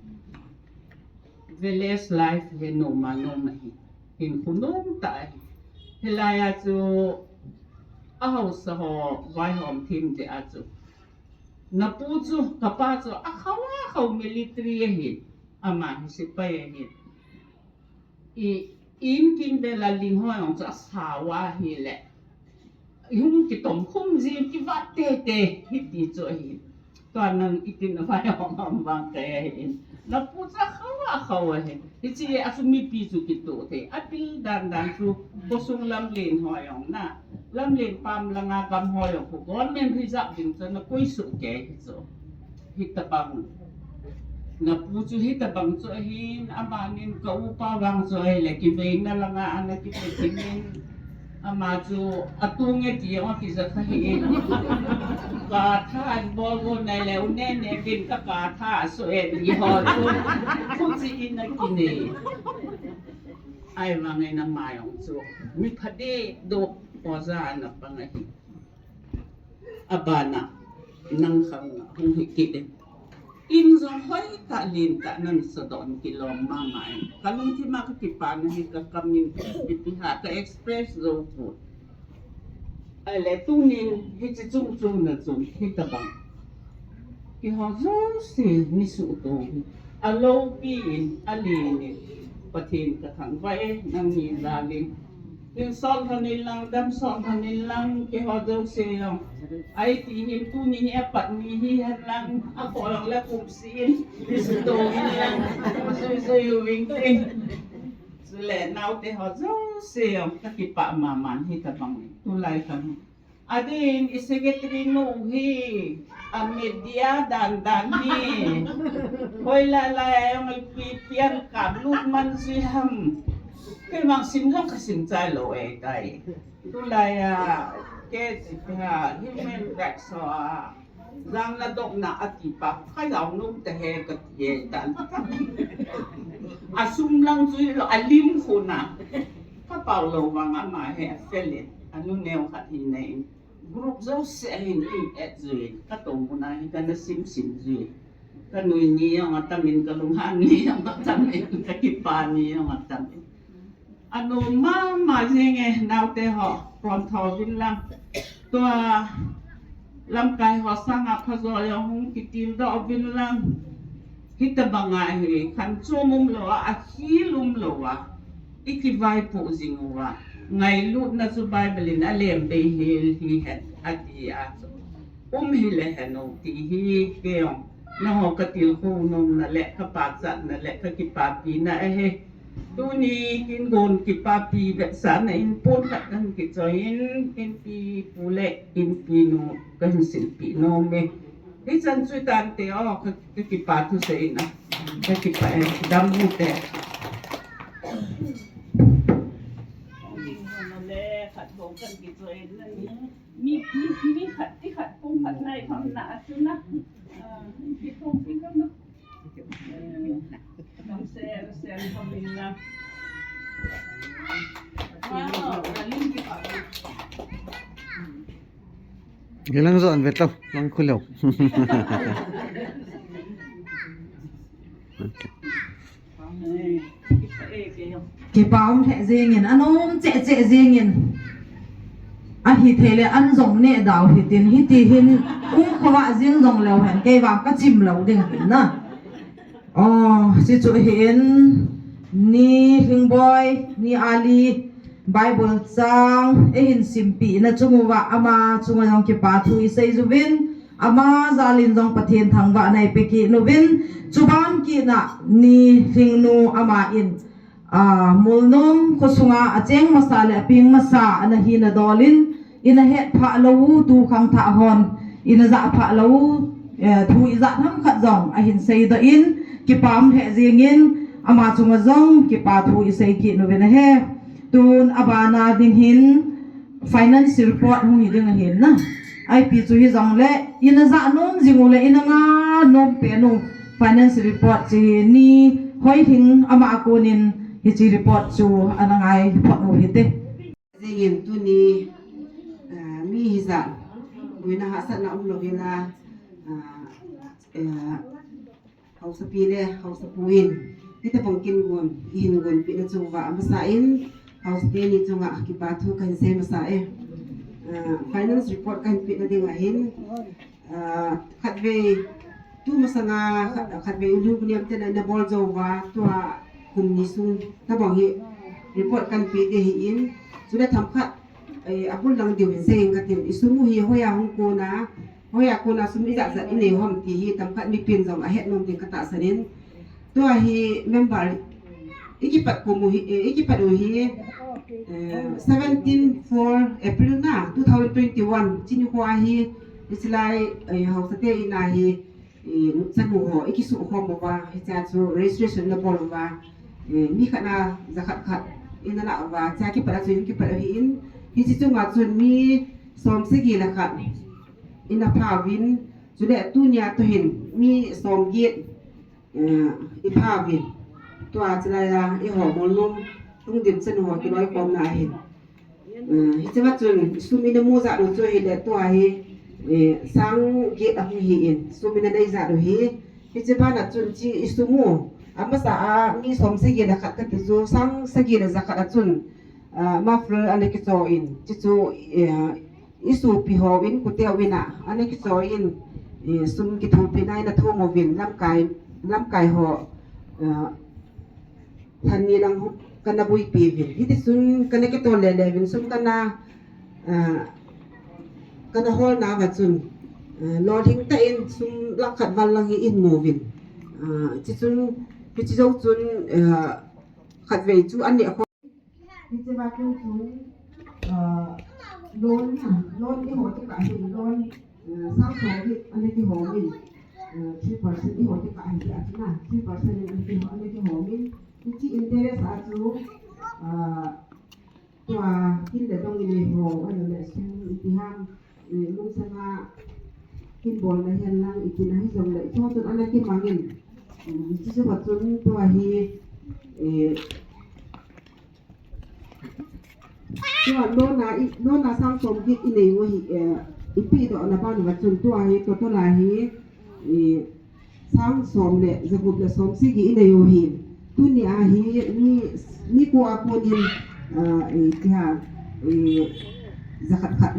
Village life hi nom a nom ahi. Hinkho nom tah ahi. Hilai a chu ahaosa ho vaihom thim te a chu, napu chu, kapa chu akhao akhao military ahi. Ama hi sepai ahi. I, in kimvel a ling ho jong chu asao ahile, ihung kitom khum ji, kivat teitei hiti chu ahi. Tua nang itin a vaihom ham vang kei ahin. Napu chu akhao akhao ahi. Hiche a chu mipi chu kitoh thei. Apil dandan chu khosung lamlen ho jong na, lamlen pam langa gam ho jong khu government reserve ding chu ana koi soh kei hi chu. Hitabang. Napu chu hitabang chu ahin, amanin ka upa vang chu ahile, kiveina langa ana kipe kimin. Ama chu atung e ti jong akija kha hi. Katha an bol go nai le, u ne ne vin ka katha aso e ti ho chu. Khuchi in akinei. Ahivangin ama jong chu mi phadedoh oja ana pang ahi. Abana nang khang a hung hi kit in. In jong hoitah lentah nan sadoh in kilom mama in. Kalungthim a kakipana hi kakam in ipi ham ka express jou pon. Ahile tunin hiche chung chun na chun hitabang. Keiho jouse ni suhto hi. Aloupi in, alen in, Pathen kathangvah e, nangni jal in. Hin sol lhon in lang, dam sol lhon in lang, keiho jouse jong. Ahi ti hin tuni hi apat ni hihen lang, akhoh jong le kumseh in, ni suhto in lang, jui jui uving te. Chule naote ho jouse jong, kakipah mama in hitabang in. Tulai khan Adin, i secretary nu hi, a media dan dan hi. Hoilai lai a jong ipi pian kap lut man jui ham. Keima sim jong kasim chai lou e tai. Tulai a, ke, ha, human rights ho a, jang na dok na ati pa, kha jao nom ta he kati e tan. A sum lang jui lou, a lim khu na. Ka pao lou vang ama hi a fel in, a nu neo khat hi nei in. Group jouse a hin in et jui in, ka to mun a hin ka na sim sim jui. Ka nui ni jong a tam in, ka lunghan ni jong a tam in, ka kipa ni jong a tam in. A nom mama jing e, naote ho, pon tho vin lang. Tua lamkai ho sanga phajo jong hung kitil doh vin lang. Hitabang a hi, khan chom um lou a, akhil um lou a, i kivaipoh jing uva. Ngailutna chu Bible in a lem bei hel hi hen, ati a chu. Um hi le hen o ti hi kei jong. Nangho ka tilkhou nomna le, ka pachatna le, ka kipapina ahi. Tuni kin gon kipapi vetsahna in pon khat kan kichoi in, inpi pu le, inpi nu kan silpi nom e. Hichan chu tante o, ka, ka kipa thusei na. Ka kipa e, dam u te. Mi, mi, mi khat, ti khat, pung khat nai kham na, atu na. Ah, ki thong pi kham na. Eh, kam se, se kham in na. Wow, aling ki pa. Gelang zon vetlou, lang khulou. Okay. Kipa um lheh jingin, anom cheh cheh jingin. Ahi thei le an jong neh dau hitin, hiti hin um khovah jing jong leu hen, kei vang ka chim lou ding hin na. Oh, si chu hin, ni Hlingboi, ni Ali, Bible chang, eihin simpeh na chung uva, ama chunga jong kipa thu i sei juvin, Ama jal in jong Pathen thangvahna eipe kit uvin, chuban kit na Nilhingnu ama in, a, Molnom khosunga acheng masa le apeng masa ana hina dol in, ina hetphah lou u tu khangthah hon, ina japha lou u, eh, thu ijat ham khat jong ahin seidoh in, kipah lheh jeng in, ama chunga jong kipa thu isei kit uvin ahi. Tun abana ding hin, finance report hung hi ding ahin na. Ipi chu hijongle, ina ja nom jing u le ina ngah nom pen u finance report chu hi Nilhing ama a kon in hiche report chu ana ngai phot u hite. Jing in tuni, ah, mi hijat, boina hahsatna umlou hela, ah, eh, Haosapi le Haosapu in, hitobang kin gon, ihin gonpeh na chu uva amasa in, Haosapi ni chunga kipa thu kahin sei masa e. Ah, finance report kahin peh na ding ahin, ah, khatvei, tu masanga, khat, khatvei Ulu Buniam te na, na bol jou uva, tua kum ni sung, tabang hi report kahin peh ding ahin, chule themkhat, eh, abul lang diu hin sei inge katin, isum u hi hoiya hung kon a, hoiya kon a sum ijat jat inei u ham ti hi themkhat mipin jong ahet nom ding katahsan in. Tua hi member ikipat kum u hi, eh, ikipat u hi, eh, seventeen four April na two thousand twenty-one, chuni kho ahi, ichelai, eh, Haosa te in ahi, eh, chanu ho, ikisukhom uva, hichea chu registration na bol uva, eh, mi khat na jakhat khat, ina la uva, chea kipat a chu ikipat u ahin, hiche chunga chun mi som sagi le khat, ina pha uvin, chule tunia toh hin mi som get, eh, ipha uvin. Tua chulai a, eiho Molnom Lungdim chanu ho kiloikhomna ahin. Eh, hichea chun sum ina mu jat u chu hile tua hi, eh, sang get ahung hi in, sum ina nei jat u hi. Hiche bana chun hiche isum u, amasa a mi som sagi le khat kati chu, sang sagi le jakhat a chun, ah, muffler ana kicho in, hiche chu, eh, isopi hon, kuteu in a, ana kicho in, eh, sum kithopina ina thum uvin, lamkai, lamkai ho, eh, lhan ni lang kana buipi uvin. Hitichun kana kitol lele uvin, sum kana, ah, kana holna uva chun, ah, lolhing tah in sum lakh khat val lang hi ihin mu uvin. Ah, hichun, hiche jou chun, ah, khatvei chu ani a kho. Hiche va chun, ah, loan na, loan eiho ti kah hin loan, ah, sang som hi ana kihom in, ah, three percent eiho ti kah hin ti a chu na, three percent in ana kiho, ana kihom in, Hiche interest a chu, ah, tua kin le dong inei ho, ahilou le sum iti ham, eh, lungsanga kin bolna hihen lang iti na hijongle, hiche chun ana kimang in, um, hiche chu va chun tua hi, eh, Tua loan a i, loan a sang som get inei u hi, eh, ipedoh na ban uva chun tua hi total a hi, eh, sang som le jagup le som sagi inei u hi. Tunia hi mi, mi ko a konin, ah, eh, tia, eh, jakhat khat.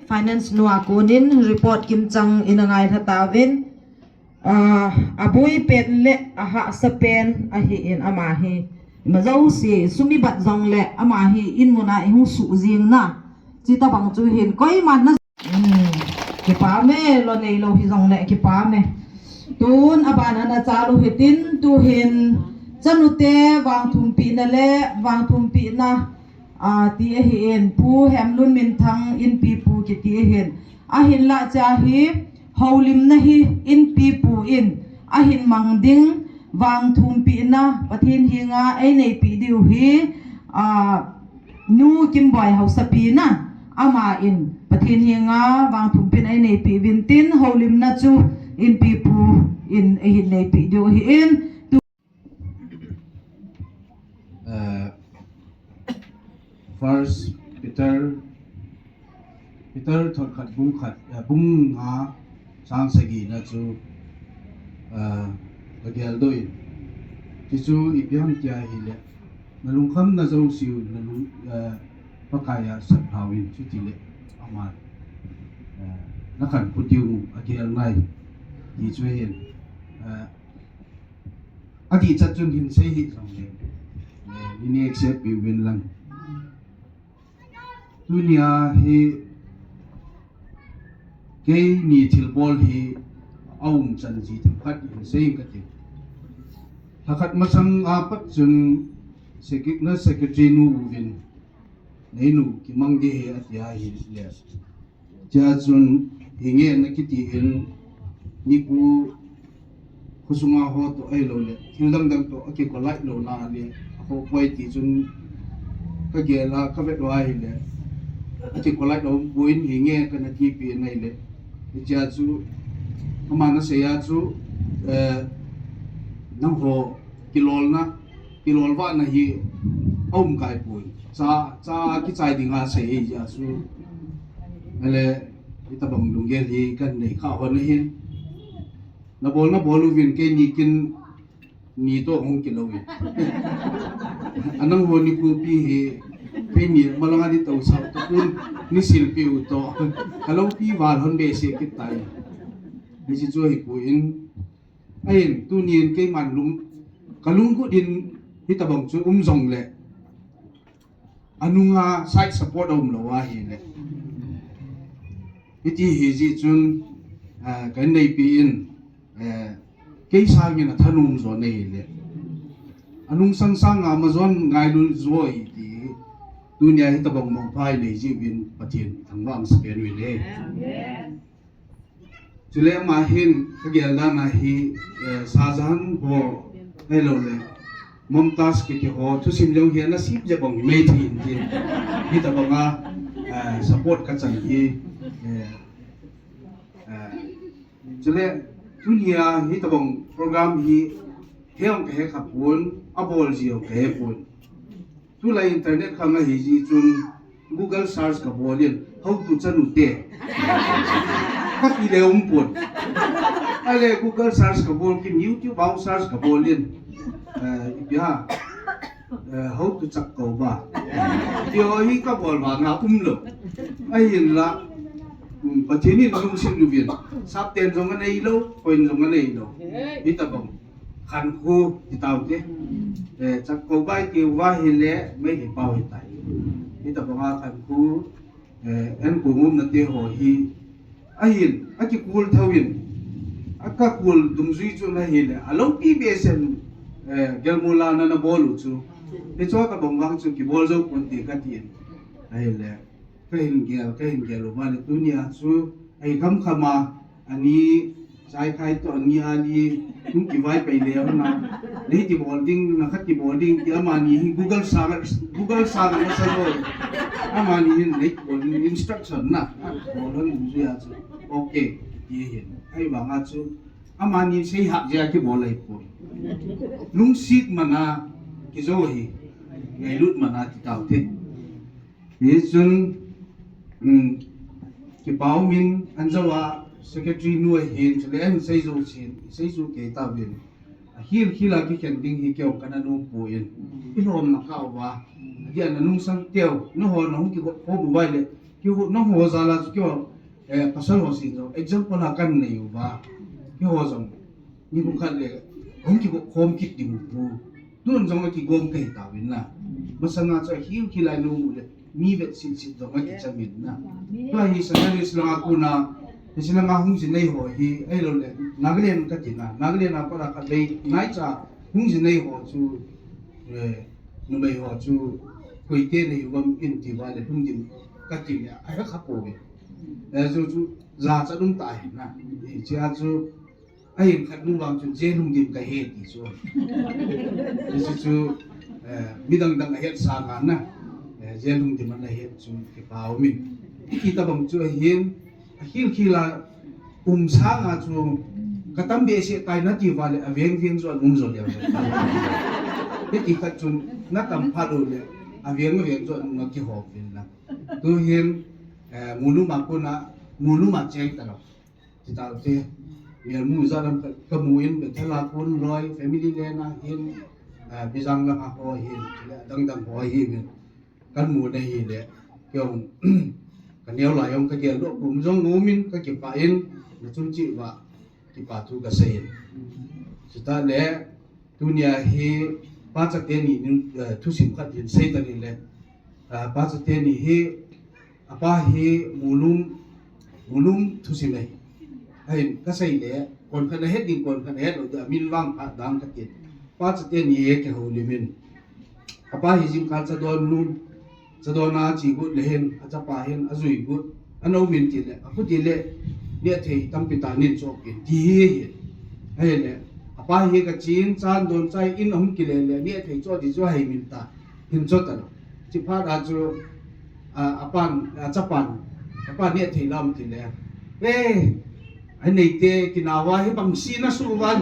Finance nu a konin report kimchang ina ngailha tauvin. Ah, aboi pen le ahahsa pen ahi in ama hi. Ima jouse, sum ibat jongle ama hi in mun a ihung suh jing na. Chuti tabang chu hin koiman na. Hmm, kipa me, lo neilou hijongle kipa me. Tun aban ana chalu hitin, tu hin chanute vangthumpina le vangthumpina, ah, ti ahi in, Pu Hemlun Minthang Inpipu kiti ahin. Ahinlah chea hi, houlimna hi Inpipu in ahin mang ding, vangthumpina Pathen henga eineipi diu hi, ah, Nu Kimboi Haosapi na, ama in Pathen henga vangthumpina eineipi uvin tin, houlimna chu Inpipu in eihin neipi diu ahi in. Eh, First Peter, Peter thot khat bung khat, eh, bung nga chang sagi na chu, eh, ka geldoh in. Hichu ipi ham tia ahile, na lungkhamna jouse u, na lung, eh, Pakai a sat pha uvin, chuti le, ama, eh, na khankho diu agel ngai, ti chu ahin, eh, Adihchat chun hin sei hih jongle, eh, neina accept pi uvin lang. Tunia hi Keini thilbol hi aum chan ji themkhat hin sei kati. Lhakhat masang a pat chun secre-, na secretary nu uvin, "Neinu kimang ding ahi," ati ahile. Chua chun, "Hinge," na kiti in, nipu khosunga ho toh ahilouleh thil dang dang toh aki collide louna le, akhoh poi ti chun kagel a kavet u ahile, aki collide lou poi, hinge kana tipeh in ahile. Hichea chu, aman asei a chu, eh, nangho kilolna, kilolvahna hi aum kaipoi. Cha, cha kichai dinga asei ahijeh chu. Ahile, hitabang lunggel hi kanei kha hon ahin. Nabol, nabol uvin, keini kin ni toh hung kilou in. Anangho nikhupi hi, keini malanga ni tousah tapon, ni silpi u toh. Kaloupi val hon behseh kit tai. Hiche chu ahipoi. Ahin, tunin keiman lung, kalungkut in hitabang chu um jongle, anunga side support aum lou ahile. Hiti hijeh chun, ah, kaneipi in, eh, kei sangin athanom jo nei le. Anungsang sanga majon ngailu jo iti. Tunia hitabang mangpha inei jiuvin Pathen thangvah masapen uvin e. Amen. Chule ama hin kagel dan a hi, eh, Shah Jahan ho ahilouleh Mumtaz kiti ho thusim jong hi ana sim jep bang hi mai thei in tin. Hitabanga, eh, support kachan hi, eh, eh, chule tunia hitabang program hi he jong kahe khapon, abol ji jong kahe pon. Tulai internet khang ahi jeh chun Google search kabol in, "How to chanu te." Kati le um pon. Ahile Google search kabol kit in, YouTube a search kabol in. Eh, ipi ham. Eh, "How to chak kouba." Tiho hi kabol vanga umlou. Ahinla, um, Pathen in lungset uvin. Sapten jong anei lou, koin jong anei lou. Hitabang khankho ti taute. Eh, chak kouba iti uva ahile, Meitei pau ahitai. Hitabanga khankho, eh, an kong umna te ho hi, ahin, akikul thouvin, akakul dungjui chu ahile, aloupi behseh in, eh, gelmuna nabol u chu. Hiche tabang vang chu kibol jou ponte katin. Ahile, kahin gel, kahin gel uva le tunia chu, ahi khamkham a, ani Jaikhai toh ani Ali, hung kivaipai le hon a. Nei ti bol ding, na khat ti bol ding, ti amani hi Google sang, Google sang na sa bol. Amani hin nei bol ding instruction na. Bol hon ding jui a chu. Okay, ti hin. Ahivanga chu, amani sei hah jeh a kibol ahipoi. Lungset mana kijou ahi. Ngailut mana ti taute. Hichun, um, kipa umin anjou a secretary nu ahin, chule ahin seijou chin, seijou kei tauvin. Ahil khel a kikhen ding hi keiho kana nom poi. Ilomna kha uva. Adia nanungsang teu, nangho nahung kikhom uva le. Keiho nangho jal a chu keiho, eh, pasal ho sin jong. Example a kanei uva. Keiho jong. Nikho khat le, hung kikhom kit ding u pu. Tun jong akigom kahi tauvin na. Masanga chu ahil khel a inom u le, mi vet sitsit jong akicham in na. Tua hi Sagalis langa kona, hiche langa hung jinei ho hi, ahilouleh, Nagaland kati na, Nagaland a pat a khatvei, naicha, hung jinei ho chu, eh, numei ho chu, koite nei uvam in ti uva le, lungdim kati le, ahe kha pouve. Eh, chu chu, jachat um tah ahi na. Hiche a chu, ahin khat nu vang chun, "Jeh lungdim kahi," ti chu. Hiche chu, eh, midang dang ahet sanga na. Eh, jeh lungdim ana het chu kipa umin. Hiti tabang chu ahin, ahil khel a um sanga chu, katam behseh tai nati uva le, aveng veng chu ana um jo leu. Hiti khat chun, natam phat u le, aveng aveng chu ana um a kihou vin lang. Tuhin, eh, Mulum a kona, Mulum a cheng talou. Ti taute, melmu ijat ham ka, kamu in, Bethel a kon loi, family lena hin, ah, Bijang langa ho hin, chule adang dang ho hin, kanmu na hile, keiho, kaneo lai jong kagel doh, kum jong umin, kakipah in, nachung cheh uva, kipa thu kasei in. Chutah le, tunia hi, pachate ni, eh, thusim khat hin sei tani le, ah, pachate ni hi, apa hi Mulum, Mulum thusim ahi. Ahin, kasei le, kon khat ahet ding, kon khat ahet lou ding, amin vang phat dang katin. Pa chate ni e kihoulimin. Apa hi jingkah chadon lum. Chadon a chi got le hin, achapa hin, ajui got. Ano min ti le, akhu ti le, neh thei tampi tah nin choh kin, ti hi hin. Ahile, apa hi kachin, chan don chai in ahung kile le, neh thei choh ti chu ahi min ta. Hin choh ta lou. Chi phat a chu, a, apan, achapan, apan neh thei lam ti le. Eh, anei te kinau a hi bang si na su van,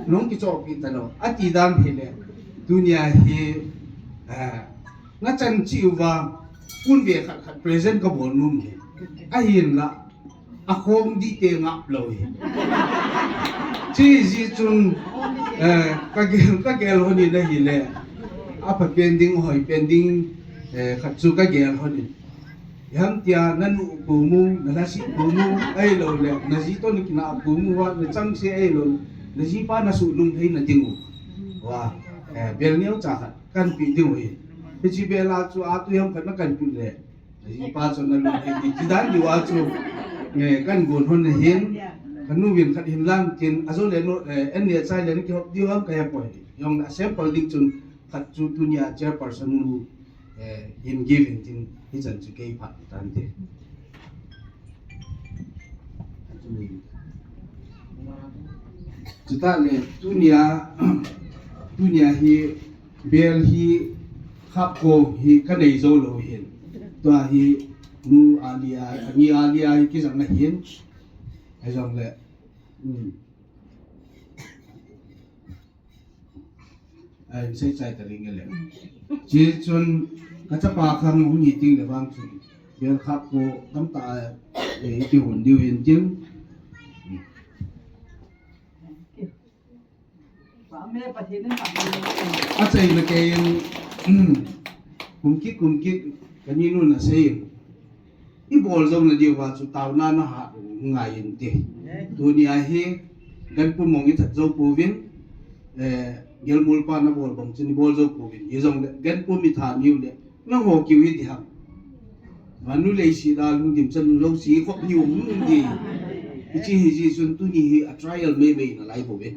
nong kichoh pi ta lou. Ati dan hi le. Tunia hi, eh, nga chan chi uva, kun ve khat khat present ka bol num hi. Ahin la, akhong di te ngap lou hi. Chi ji chun, eh, ka gel, ka gel hon in ahi le. Apha pen ding, hoi pen ding, eh, khat chu ka gel hon in. Iham tia, na nu pu mu, na la si pu mu, ahilou le, na ji to ni kina pu mu, wa, na chang se ahilou, na ji pa na su lum thei na ding u. Wa, eh, bel neo cha khat, kan pi ding u hi. Hichi bel a chu, a tu yam khat na kan pi le. Ji pa chu na lung thei ti, ti dan diu a chu, eh, kan gon hon na hin, kan nu vin khat hin lang tin, a zo le no, eh, en le chai le na kihop diu ham ka he poi. Jong a sample ding chun khat chu tunia chairperson nu, eh, hin give in tin, hi chan chu kei phat tan te. Chuta le tunia, tunia hi Bel hi khapko hi ka nei zo lou hin. Tua hi nu a lia, a ni a lia hi kijang na hin. Hijong le. Hmm. Ai, sei chai ta ring le. Chi chun ka chapa khang hung hi ting le vang chun. Bel khapko tam ta, eh, ki hun diu hin ting. Hmm. Achaina keiin, kum kit, kum kit, ka ni nun asei. I bol jou na diu va chu taona na hat u ngai in ti. Tunia hi, ganpum mong i that jou pouvin, eh, gelmul pa na bol bang chu ni bol jou pouvin. Hijong le, ganpum i that niu le, Nangho kiu hi ti ham. Vannoi leiset a lungdim chan lou si khop ni um um di. Hichi hi ji chun tuni hi a trial mei mei na lai bou ve.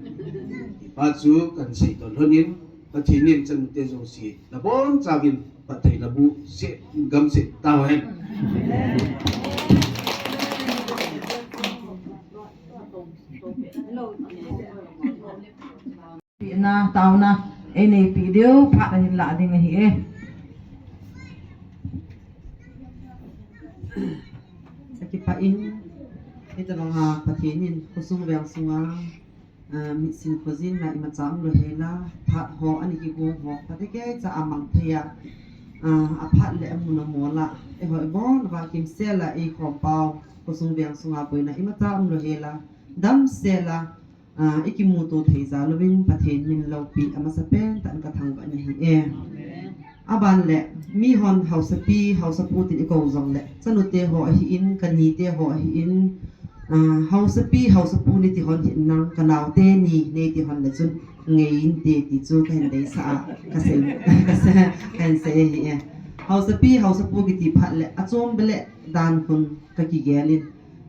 Hipa chu kan sei ton lhonin, Pathen in chate jouse na bonchauvin phattheina boh seh, gam seh tauhen. Pina taona, ei neipi diu, phat ahin lah ding ahi e. Akipah in, hitabang a Pathen in, khosung veng sunga, ah, mitsin khojin la imacha umlou hela, phat ho, ani kigong ho, phat kei cha amang thei a, ah, aphat le amun amol a, eiho ibon uva kimsel a, eikhom pau, khosung veng sunga boina imacha umlou hela, damsel a, Ah, i kimuto thei jal uvin Pathen min loupi amasapen tah in ka thangvah in ahi e. Aban le, mihon haosapi, haosapu tin i kou jong le, chanute ho ahin, kanite ho ahin, ah, haosapi, haosapu nei ti hon hin nang, kanaote ni, nei ti hon le chun, ngei inte ti chu kahin deisah a, kasei, kasei, kahin sei ahi e. Haosapi, haosapu kiti phat le, achom beh le dan hun kakigel in,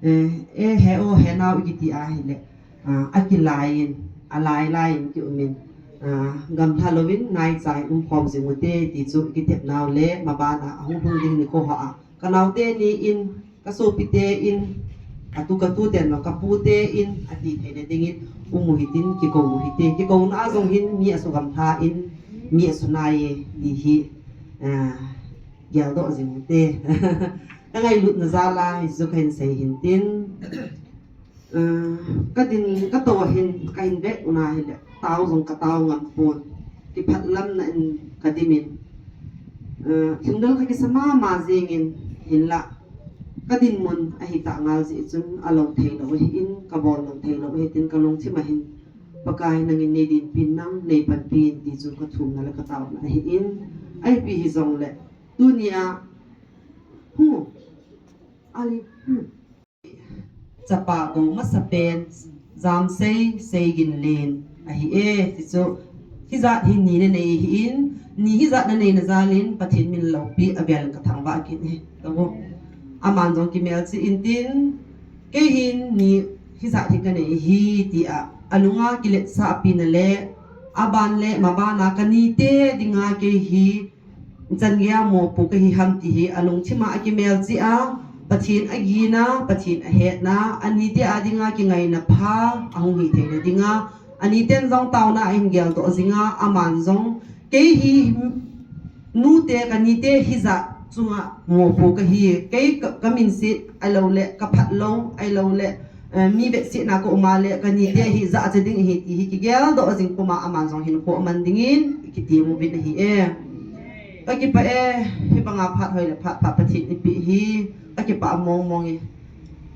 eh, eh, he u, he nao i kiti ahile, ah, akilai in, alai lai in kium in, ah, gamlha louvin naicha in umkhom jing ute ti chu kitep nau le, maban a ahung hung ding nikho ho a, kanaote ni in, kasopite in, atu katu ten lo, kapute in, ati theina ding in, um u hitin, kikou u hite, kikouna a jong hin, mi asugamlha in, mi asunai e, ti hi, ah, geldoh jing ute. Ka ngailutna jal a, hichu kahin sei hin tin, Ah, kadin, katou ahin, kahin vet u ahile, tao jong katao ngam pon. Kiphatlamna in kadim in. Ah, lungdon kakisa mama jing in, hinla. Kadinmun ahitah ngal jeh chun, alou thei lou ahin, kabol lou thei lou ahi tin, kalungthim ahin. Pakai nangin nei dinpin nang, nei panpin, ti chu kathumna le kataona ahin. Ahipi hijong le, tunia, hu, ali, hmm. Chapa kou masapen, Jamsei Seiginlen ahi e, ti chu, hijat hi ni nanei ahin, ni hijat naneina jal in, Pathen min loupi avel in kathangvah kit e, tabo. Aman jong kimelchih in tin, Kei hin ni hijat hi kanei hi tia alunga kiletsah pina le aban le mabana kanite dinga kei hi chan geiya mopo kahi ham ti hi alungthima akimelchih a, Pathen agina, Pathen ahetna, anite a dinga kingaina pha ahung hi theina dinga, aniten jong taona ahin geldoh jinga, aman jong kei hi nute kanite hijat chunga mopo kahi, kei ka, kaminset ahilouleh kaphat lou ahilouleh, eh, mi vetsetna kaum a le kanite hi jachat ding ahi ti hi kigeldoh jing puma aman jong hinkho aman dingin kiti uvin ahi e. Kakipah e, hibanga phat hoi le phat pha Pathen eipeh hi kakipah mongmong e.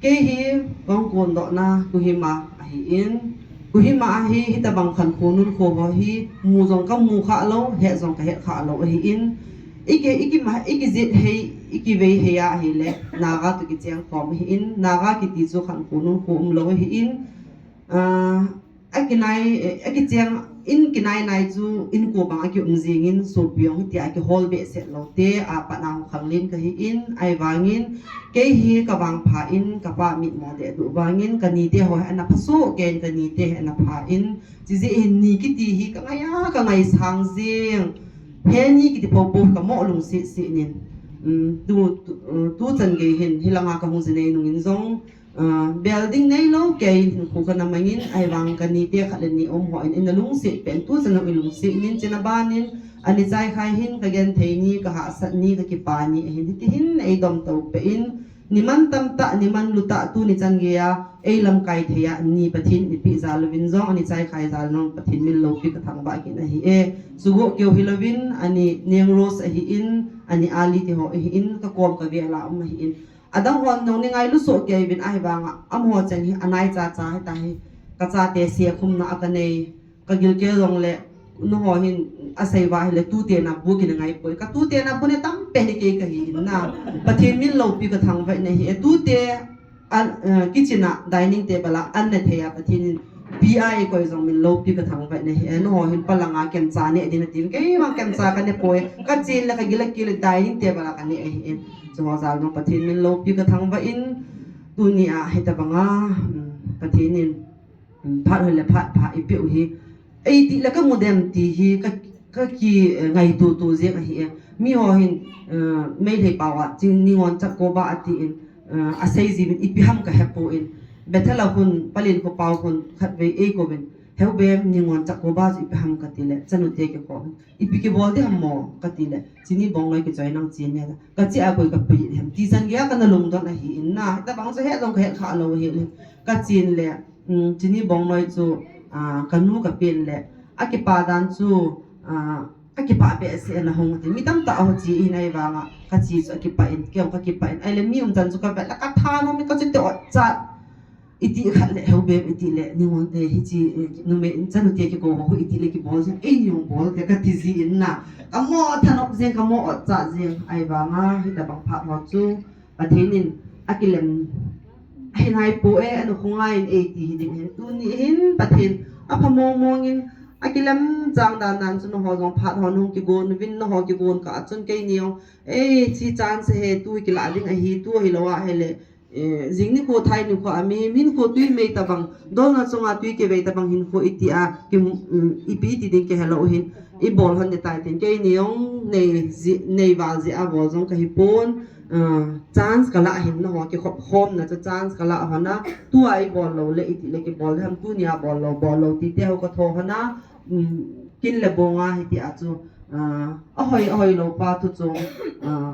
Kei hi kahung kondohna Kohima ahin, Kohima a hi hitabang khankho nunkho ho hi mu jong kamu khalou, het jong kahet khalou ahin, iki, iki ma, iki jet hei, iki vei hei a ahile Naga toh kicheng khom ahin, Naga kiti chu khankho nunkho umlou ahin, ah, akinai, eh, akicheng in kinai nai chu inko bang akium jingin, sopi jong hitia kihol behseh lou te a pat a hung khanglen kahin, ahivangin kei hi kavangpha in, kapa mitmo dehduh vangin, kanite ho hi ana phasoh keiyin, kanite hi ana pha in, chujeh hin ni kiti hi kangai a, kangaisang jing. He ni kiti popo kamoh lungset set in. Um, tu, tu, uh, tuchan gei hin, hilanga kahung ji nei nungin jong, ah, bel ding neilou keiyin hinkho kana mangin, ahivang kanite khat le ni um hon, ina lungset pen tuchan jong ilungset in, chuna banin, ani chaikhai hin kagenthei ni, kahahsat ni, kakipah ni ahin, hiti hin eidomto peh in, ni mantam tah, ni manlu tah, tuni chan geiya eilamkai thei a ni Pathen eipeh jal uvin jong, ani chaikhai jal jong Pathen min loupi kathangvah kit ahi e. Chugoh keu hilouvin, ani Neng Rose ahin, ani Ali ti ho ahin, kakom kavel a um ahin, adang hon jong neingailu soh kei uvin, ahivanga amaho cheng hi anai chacha hitahi. Kachate sekhumna a kanei, kagilkel jongle, nangho hin asei uva ahile tute nabu kina ngaipoi. Katute nabu ne tampen hi kei kahi in na, Pathen min loupi kathangvah in ahi e. Tute an, eh, kitchen a dining table a an ne thei a Pathen in pi a eikoi jong min loupi kathangvah in ahi e. Nangho hin palanga kemcha ne ding natin, keima kemcha kane poi. Kachen le kagil a kile dining table a kane ahi e. Chuho jal jong Pathen min loupi kathangvah in, tunia hitabanga, um, Pathen in, um, phat hoi le phat pha eipeh u hi, eiti le kamu dem ti hi ka, kaki, eh, ngaito to jeng ahi e. Miho hin, eh, Meitei pao a ching Ningon Chakkoba atin, eh, asei jiuvin, ipi ham kahepoi. Bethel a khun, Palen Khopao khun khatvei eikouvin, Heubem, Ningon Chakkoba chu ipi ham katile, chanute kikhom, ipi kibol ding ham mo katile, Chini Bongnoi kichoi nang chen ne, kache a koi kapi ding ham ti chan geiya kana lungdon ahin na, hitabang chu het jong kahet khalou ahile, kachen le, um, Chini Bongnoi chu, ah, kanu kapen le, akipah dan chu, ah, akipah behseh in ahung ti. Mi tamtah ho che in ahivanga, kache chu akipah in, kei jong kakipah in. Ahile mi umchan chu kavet le kathanom in, kache te ot chat. Iti khat le, Heubem, iti le, Ningon, eh, hiche, eh, numei, chanute kikou ho, iti le kibol jeng, eini jong bol te kati ji in na. Kamoh thanop jeng, kamoh ot chat jeng, ahivanga, hitabang phat ho chu, Pathen in akilem ahi naipoi, anu khongai in eiti hiding ahin, tuni hin Pathen apha mongmong in, akilem chang dan dan chu nangho jong phat hon hung kigon uvin, nangho kigon kah a chun keini jong, ei, hiche chance hi tu kilah ding ahi, tu ahilou ahile, eh, jing nikho thai nikho a mihem hinkho twi mei tabang, dolna chunga twi kivei tabang hinkho iti a, ki, um, ipi ti ding kihelou hin, ibol hon ding tai tin, keini jong nei ji, nei val ji a bol jong kahipon, ah, chance kalah hin nangho kikhop khomna chu chance kalah hon a, tua ibol lou le iti le kibol ham, tunia bol lou, bol lou ti te ho katho hon a, um, kin le bonga hitia chu, ah, ahoi, ahoilou pa thu chom, ah,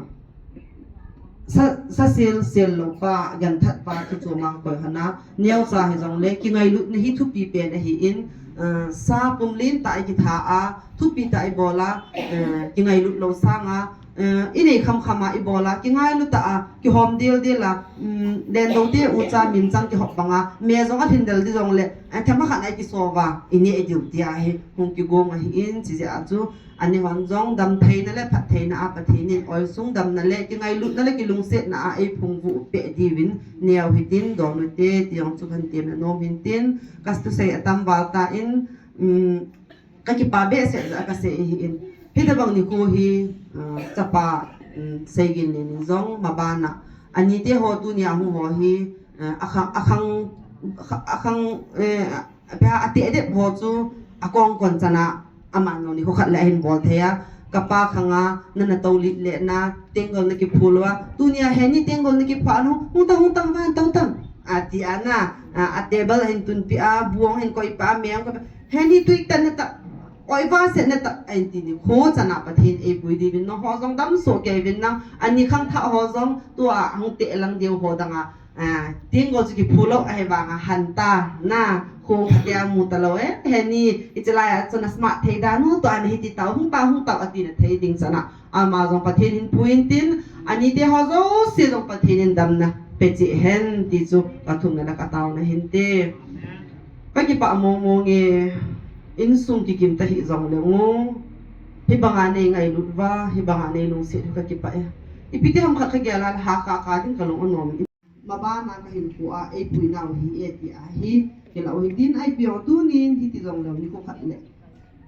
sa, sa sel, sel lou pa, ganthat pa thu chom a koi hon a, neocha hijongle, kingailutna hi thupi pen ahin, ah, sa pumlen tah ikitha a, thupi tah ibol a, eh, kingailut lou sanga, eh, inei khamkham a ibol a, kingailu tah a, kihom deldel a, um, lendou te ucha mimchang kihop banga, me jong alhin del ding jongle, eh, themkhat a ikisova, ineh diu tia hi, hung kigong ahin, chujeh a chu, ani hon jong damtheina le phattheina a Pathen in oisung damna le, kingailutna le kilungsetna a eiphungvuh peh diuvin, neo hitin, donute, ti jong chu kahin temna nom hintin, kathusei atam val tan, um, kakipah behseh jeh a kasei ahin. Hitabang nikho hi, ah, chapa, um, Seigin le nin jong mabana, anite ho tunia hung ho hi, Eh, akhang, akhang, akhang, eh, apia ati adep ho chu akong kon chana aman jong nikho khat le ahin bol thei a. Kapa khanga nana tolih le na tenggol nakiphu lou a. Tunia heni tenggol nakipha nu, hung tang, hung tang, van tang tang. Ati ana, a, a table ahin tunpi a, bu ahin koipa, me ahin koipa. Heni tui tan nata, oi va se nata, ahin ti nikho chana Pathen eipui diuvin nangho jong damsoh kei uvin lang, ani khangthah ho jong tua hung teh lang diu ho danga. Ah, tenggol chu kiphu lou ahi vanga hanta, na, kho khatia mu talou e, heni, hiche laiya chun a smart thei dan u, tua na hiti tau, hung tau, hung tau, ati na thei ding chana. Ama jong Pathen in pui intin, anite ho jouse jong Pathen in damna pe cheh hen, ti chu kathumna le kataona hinte. Kakipah mong mong e, insung kikim ta hih jongleng u. Hibanga nei ngailut uva, hibanga nei lungset u kakipah e. Ipi ti ham khat kagel a le ha kha kha ding kalung anom. Mabana kahinkho a eipui nau hi e ti ahi. Kila u hitin, ipi jong tunin hiti jongleu nikho khat le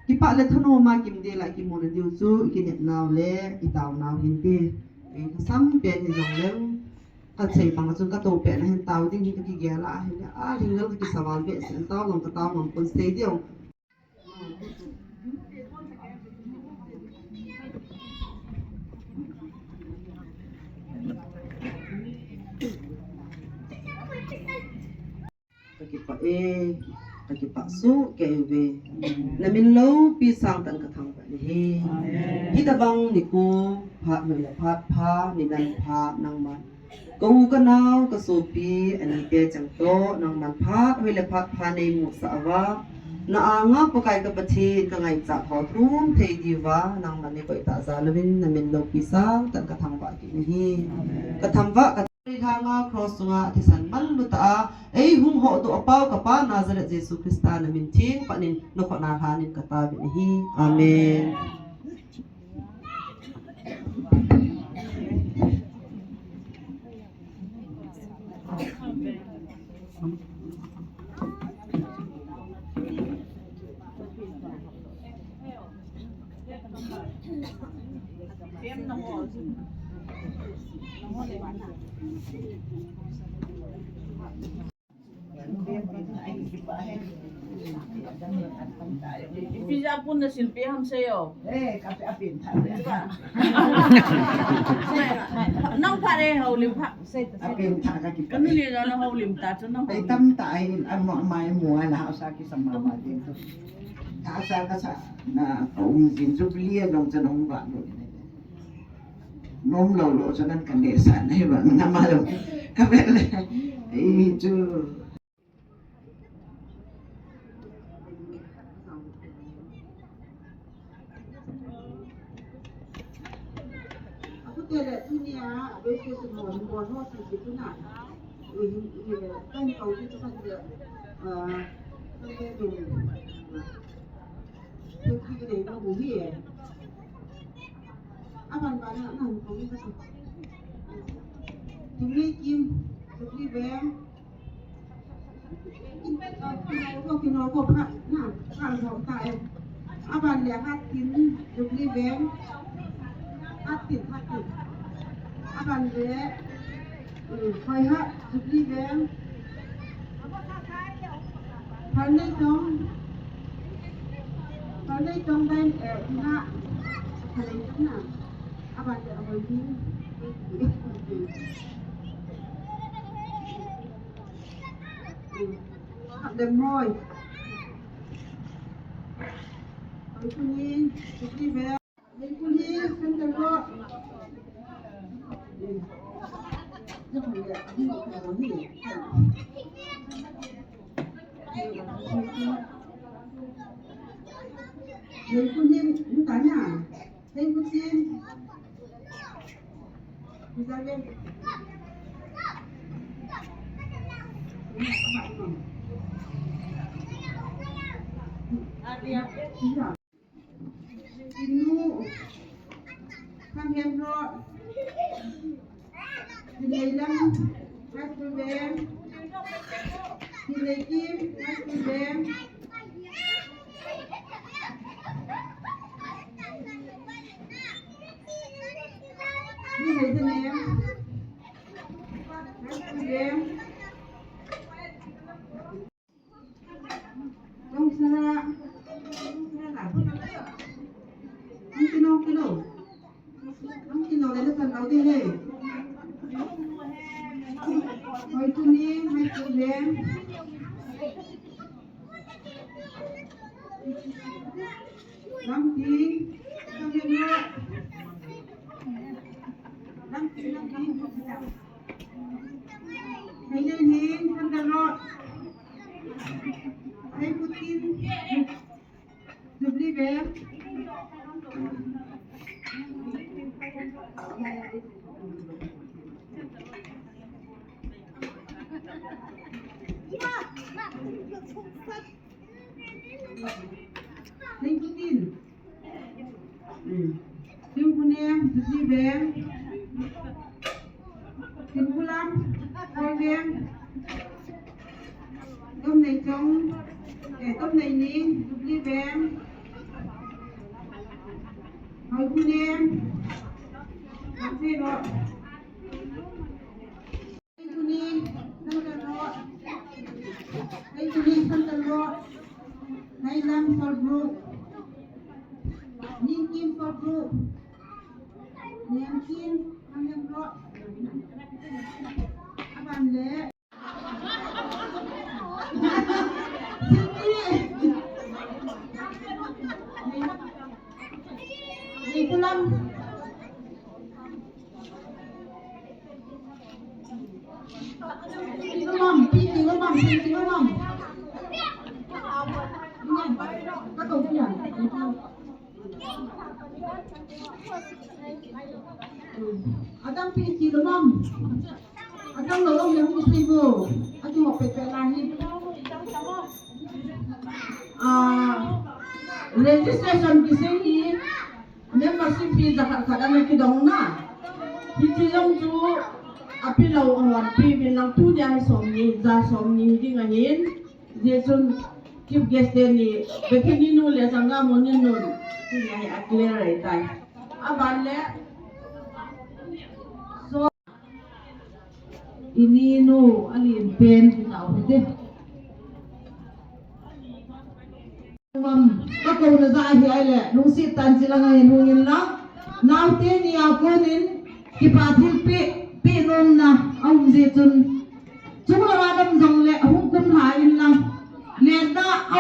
kipah le thanom a kimdel a kimu na diu chu ikinep nau le itao nau hinte. Ei lhasam pen hijongleu, kachei pang a chun kato pen a hin tao ding hi kakigel a ahile, a lhinglel kakisa val behseh in, tao jong katao ngam pon sei diu. Kakipah e, kakipah soh kei uve. Namin loupi sangtah in kathangvah nahi. Hitobang nikho phat hoi le phat pha, nidan pha nangman Ka u ka nao, ka sopi, anite cheng toh, nangman phat hoi le phat pha nei musah uva. Na anga Pakai ka Pathen ka ngaichat ho thum thei diuva, nangman nei koitah jal uvin, namin loupi sangtah in kathangvah kit nahi. Kathangvah, ka lhanga cross chunga athisan manlu tah a, eihung hodoh a Pa, ka Pa Nazareth Jesu Christa namin theng pat in, nakhut na lhan in katao uvin ahi. Amen. Ipi jeh a pun nasilpi ham seiyo. Eh, kape apin tha. Nang pha re houlim pha. Apin tha ka kipa. Kanu le jana houlim ta chu nang. Ei tam ta ai, amo mai mo ala sa ki sama ma din tu. Tha sa ka sa na ka um jin jubilee dong cha nong ba lo. Nom lou lou chu nan ka neh sah nahi vang, nama lou. Ka vet le. Ei chu. Aku tele tunia, abis tu semua, semua ho sisi tu na. Ei, ei, kan kau tu kan dia. Ah, kan dia tu. Tu kita ni, kau bumi eh. Aban bana nan kong ka. Tingni kim, tukli beng. Kino ko, kino ko pha na, pha ko ta e. Aban le hat tin, tukli beng. Hat tin, hat tin. Aban le, eh, hoi ha, tukli beng. Phalnei tong. Phalnei tong bai, eh, na. Phalnei tong na. Aban le, aban ni. Khat le moi. Phalnei tong ni, tukli beng. Inu, Kham Hem Road, Hinei Lam, High School Bem, Hinei Kim, High School Bem, Hinei Senem, High School Bem, Kino, kino. Ang kino le le kan lau di le. Hoi tu ni, mai tu le. Lampi, lampi, lampi. Hei len hin, kan da lo. Hei putin. Jubilee bell. Thank you, Tin. Hmm. Tin Punem, Jubilee bell. Tin Pulam, Koi bell. Tom Nei Chong, eh, Tom Nei Ning, Jubilee bell. Hoi Punem, Hoi Punem. Thank you, Ning. Thank you, Lord. Thank you, Ning. Thank you, Lord. Nai Lam Sol Group. Ning Kim Sol Group. Niam Kim, Niam Kim Lord. Aban le. Siti. Ni Pulam. Mom, thank you, Mom, thank you, Mom. Mom, ka to kya? Adam, thank you, Mom. Adam lo, Mom, yang mesti bu. Aku mau pepe lahi. Ah, registration kisei hi. Membership fee jakhat khat ana kidong na. Hiche jong chu apilou ahonpi uvin lang tunia hi somni, ja somni ding ahin. Hijeh chun chief guest teni, Bethany nu le Sangam nu nin nun. Tunia hi a clear ahitai. Aban le. So, Ini nu, alin pen, kitao hite. Mom, ka kouna ja ahi ahile, lungset tah in chilang ahin hung in lang. Naote ni a konin, kipa thilpeh, peh nomna, aum jeh chun. Chunglang a dam jongle, ahung kumlha in lang. Lenna, a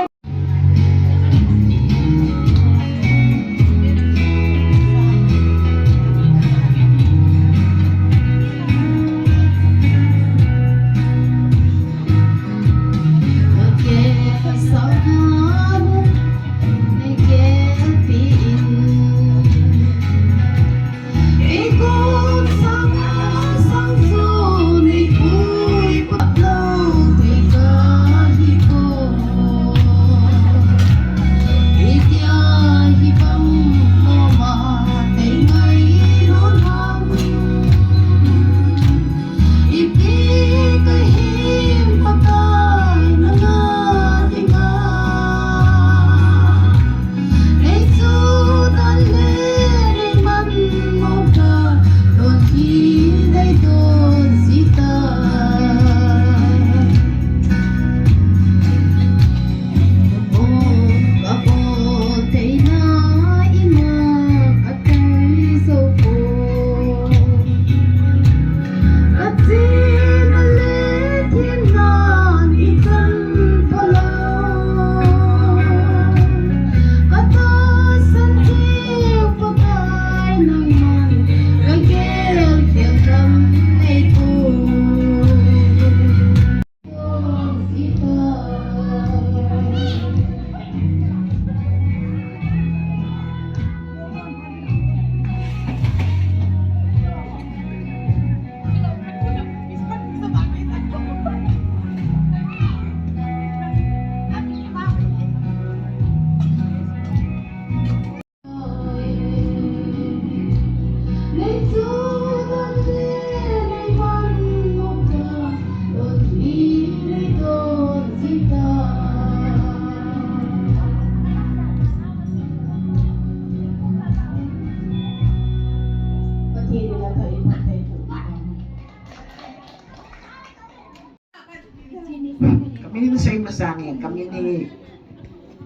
Kamin Sei Masang e, kamin hi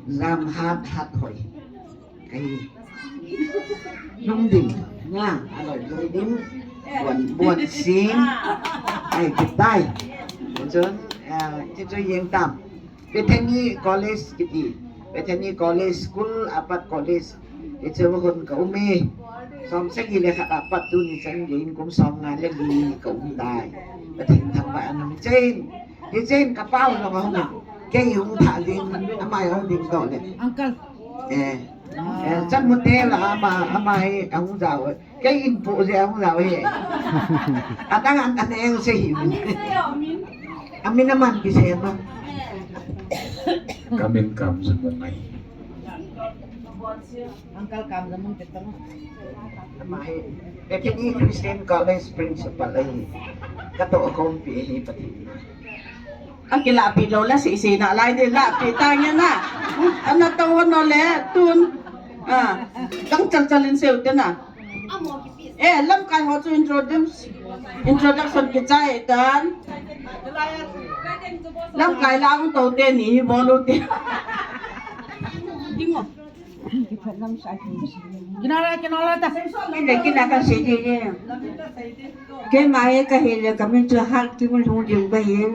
Jamhat Hathoi kahi. Lungdim, na, alo, Lungdim, Buan, Buan Sing, ai, kitai. Chun, ah, ti chu jeng tam. Bethany College kiti. Bethany College School, apat college. Ti chu hon ka um e. Som sagi le khat apat tuni chan gei in kum som nga le li ka um tai. Pathen thangvah in um chen. Hichen ka pau lo ma hung. Kei hung tha ding, ama hung ding to le. Uncle. Eh. Eh, chan mu te la ama, ama hi hung jao. Kei in pu je hung jao hi. Adang an an eng se hi. Amin aman ki se ma. Kamin Kamjamung ahi. Uncle Kamjamung te tang. Ama hi. Bethany Christian College principal ahi. Ka to kom pi hi pati. Aki lahpi lou la sisi na lai de lahpi ta nge na. Ana to no le tun. Ah, kang chal chal in seu te na. Eh, lamkai ho chu introduce. Introduction ki chai tan. Lamkai la ang to te ni bolu te. Dingo. Kinara, kinara ta. Kina, kina ka sei di ni. Kei ma he ka he le ka min chu hal ki mun hung ding ba hin.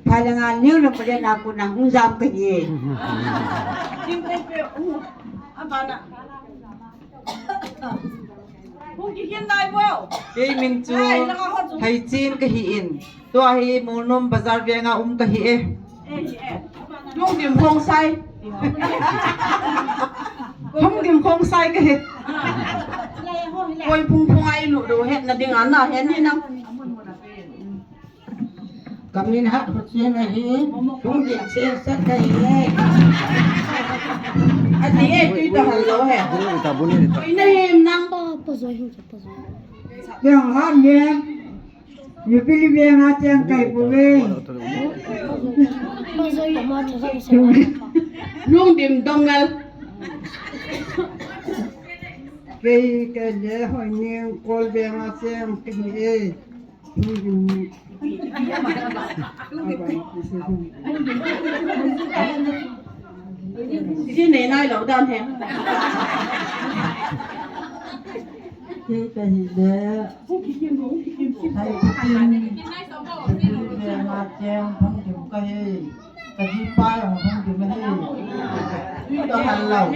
Pha le nga niu le pale na ku na hung jam ka ye. Kim ko pe u. Abana. Hung ki kin dai bo. Kei min chu Hai, la ka ho chu. Hai chin ka hi in. Tua hi Molnom Bazar veng a um ka hi e. Lungdim Khongsai. Lungdim Khongsai ka hi. Koi phung phung ai lu do het na ding ana het ni na. Kamin hat hot chen ahi. Lungdim chen sat ka hi. Ati e tui ta hal lo he. Ina him nang. Pa, pa zoi hin, pa zoi. Yang han ye. Jubilee veng a cheng kai bou ve. Lungdim Dongal. Kei, kei le Hoineng Kol veng a cheng kai e. Lungdim. Ji nei nai lou dan he. Kei ka hi le, Thai Pathen, Pathen le ma cheng Phungdim ka hi, ka ji pa jong Phungdim hi. Tui ka hal lou.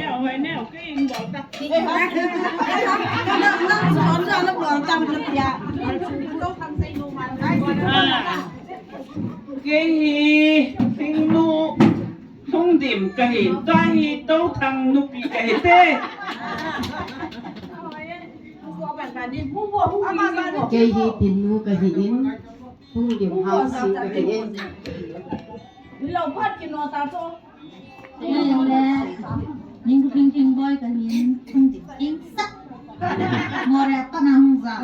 Kei hi, Phungnu, Phungdim ka hi, tua hi Touthang nupi ka hi te. Kei hi Tinnu ka hi in, Phungdim Haosing ka hi in. Kei le, Ningthing Thing Boi ka hi in, Phungdim Thingsa. More pa na hung ja.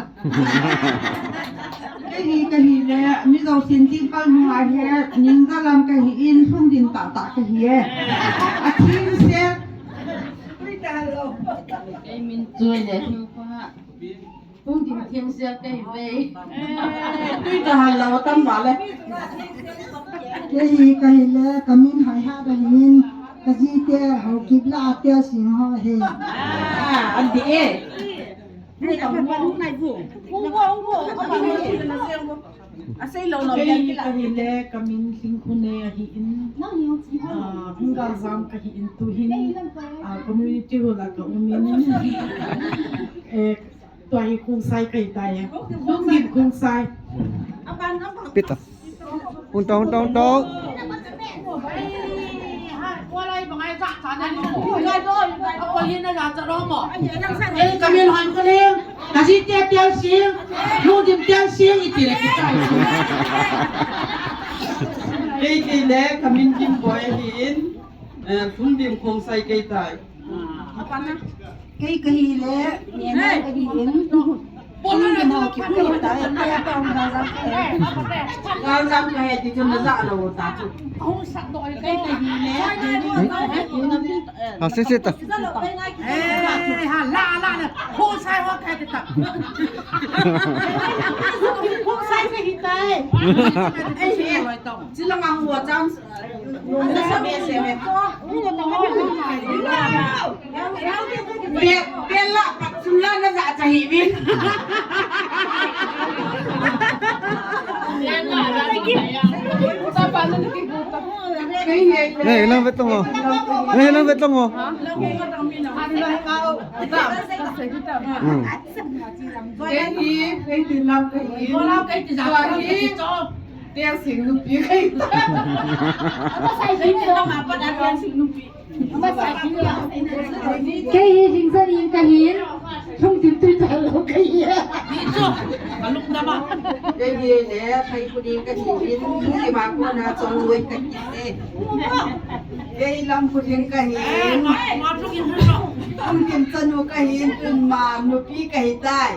Kei hi ka hi le, Mizo sin tin kal mu a he, Ningjalam ka hi in, Phungdim tah tah ka hi e. A thim se. Kei min chu le, Phungdim Thingsa ka hi ve. Eh, tui ka hal lou tam ba le. Kei hi ka hi le, ka min Haiha ka hi in, ka ji te Haokip la a te Sing ho hi. Ah, an di e. Hung vo, hung vo. A sei lou lou. Kei hi ka hi le, ka min Lhingkhunei ahi in. Ah, Hunggaljam ka hi in tu hin. Ah, community hall a ka um in. Eh, Tua hi Khongsai ka hi tai e. Lungdim Khongsai. Pita. Hung to, hung to, hung to. Ei, ka min Hoinkhunei. Ka ji te Tialsing. Lungdim Tialsing iti le kitai. Kei, kei le, ka min Dimboi ahi in. Eh, Lungdim Khongsai ka hi tai. Kei ka hi le, Nena ka hi in. Polo na, polo, Galjam kahe ti chun najah lou ta chu. Ha, se, se ta. Eh, ha, la, la, la. Hosai ho kahe ti ta. Hosai kahe tai. Chilanga hua cham. Pe-, pela, patsula na za cha hi bin. Hey, nang vetong o. Hey, nang vetong o. Hmm. Kei hi, kei ti lam kei hi. Tua hi, Tiang Sing nupi kei. Kei hi Hingzan in kahin, Lhungdim Tuitallo kahi. Kei hi le, Thaikhuning kahin, Lhungdim a kona chongloi kahi. Kei Lamkhuning kahin, Lhungdim chanu kahin, tun ma nupi kahi tai.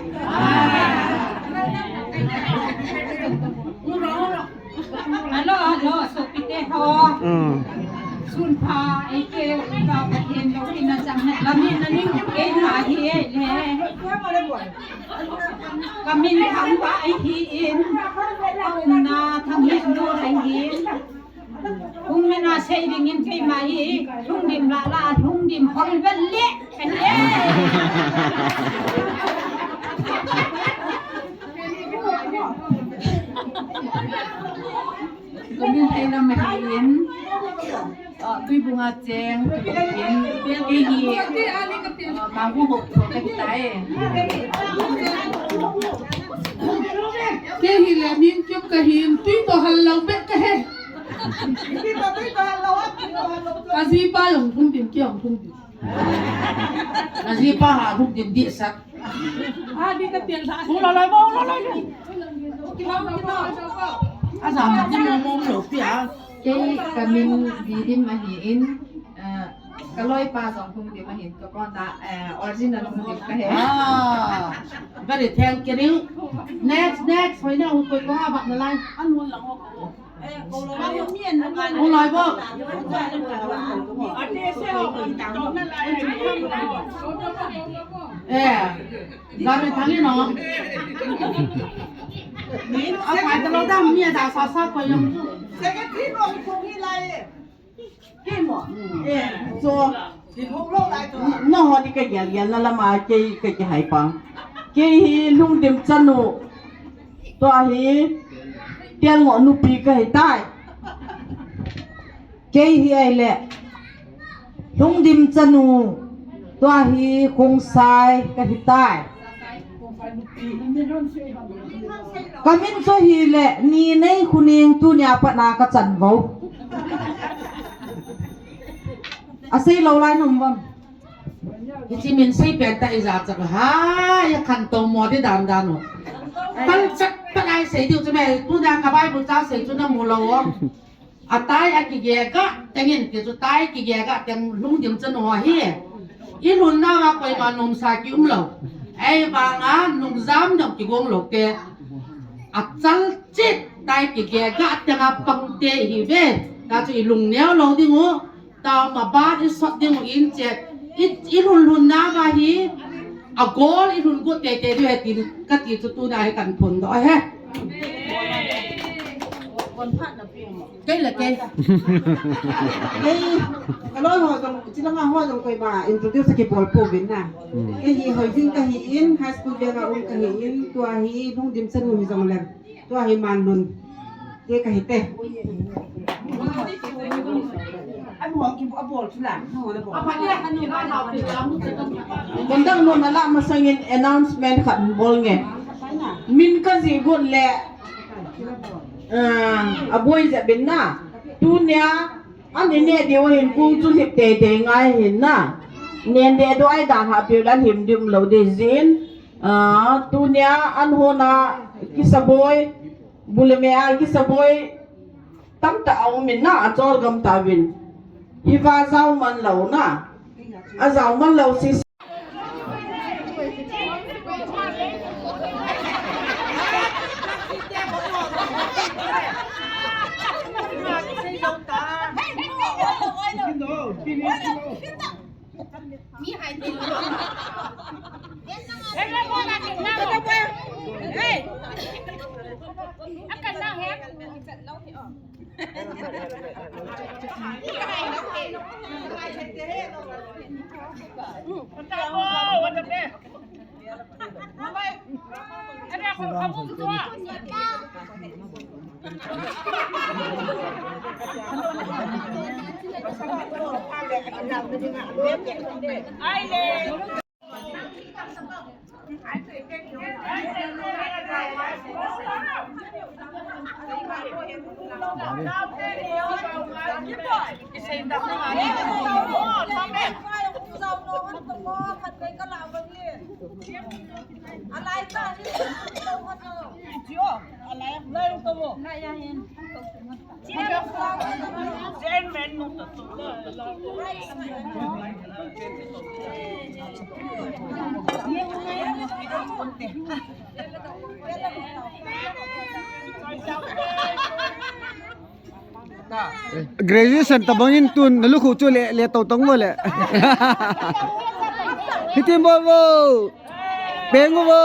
Hello, hello, sopite ho. Hmm. Sun pha, eike, ka Pathen loupi na chang na, lamin na ning, kei na hi, le. Kamin Thangvah ahin, na Thanghinnu ahin. Hung min a sei dingin keima hi, Lhungdim lah lah, Lhungdim hol vel le. Kamin Theilam ahin, ah, Tuibung a cheng, Tuibung in, kei hi, ah, Mangu Hokcho kahi tai. Kei hi le Mingkip kahin, tui toh hallou bep kahi. Kajipa jong Lhungdim, kei jong Lhungdim. Kajipa ha Lhungdim dihsah. Hung loloi bo, hung loloi bo. Ajam ti mo mo lo pi a. Kei kamin Bidim ahin, eh, kaloipa jong Lhungdim ahin, kakona, eh, original Lhungdim kahi. Ah, very thank you. Next, next, hoina hu koi ko ha bak nalai. Hung loloi bo. Eh, Gari Thang in o. Apai talou da mi a da sa sa ko jong. Secretary no hi kong hi lai. Kei mo. Eh, so, nangho ni kagel gel na lama kei, kei kihai pa. Kei hi Lhungdim chanu. Tua hi Tialngoh nupi kahi tai. Kei hi ahile Lhungdim chanu. Tua hi Khongsai kahi tai. Kamin chu hile Ninei Khuning, tunia pat na kachan vo. Asei lou lai nom vam. Hiche min sei pen ta ijat chak ha, ya khantou mo di dan dan o. Pan chak ta lai sei diu chu me, tunia ka Bible cha sei chu namu lou o. Atai akigeh gah teng in ti chu tai kigeh gah teng Lhungdim chanu ahi. Ilhun nauva koima nomsa kium lou. Ahivanga nungjam jong kigong lou te. Achal chet tai kigeh gah teng a pang te ihi ve. Tachu ilung neo lou ding u. Tao ma ban isot ding u in chet. I, ilhun lhun nauva hi. Agol ilhun got tei tei diu ahi tin kati chu tuna hi kaphondoh ahi. Kei le kei. Kei, kaloi ho jong, chilanga ho jong koima introduce kibol pouvin na. Hmm. Kei hi Hoijing kahin, high school venga um kahin, tua hi Lhungdim chanu hijongleng. Tua hi Manlun. Kei kahi te. Kondang nuna lah masangin announcement khat bol nge. Min kajih got le. Ah, aboi jep in na. Tunia, an ineh diu ahin kong chu lhip tei tei ngai ahin na. Nen deh doi dan ha piu la him dim lou ding jin. Ah, tunia, an hona kisaboi, bu le me a kisaboi, tamtah aum in na, achol gam tauvin. Hiva jao man lou na. Ajao man lou si. Graduation tabang in tun nalukhu chu le le to tong mo le. Hitin bol vo. Peng vo.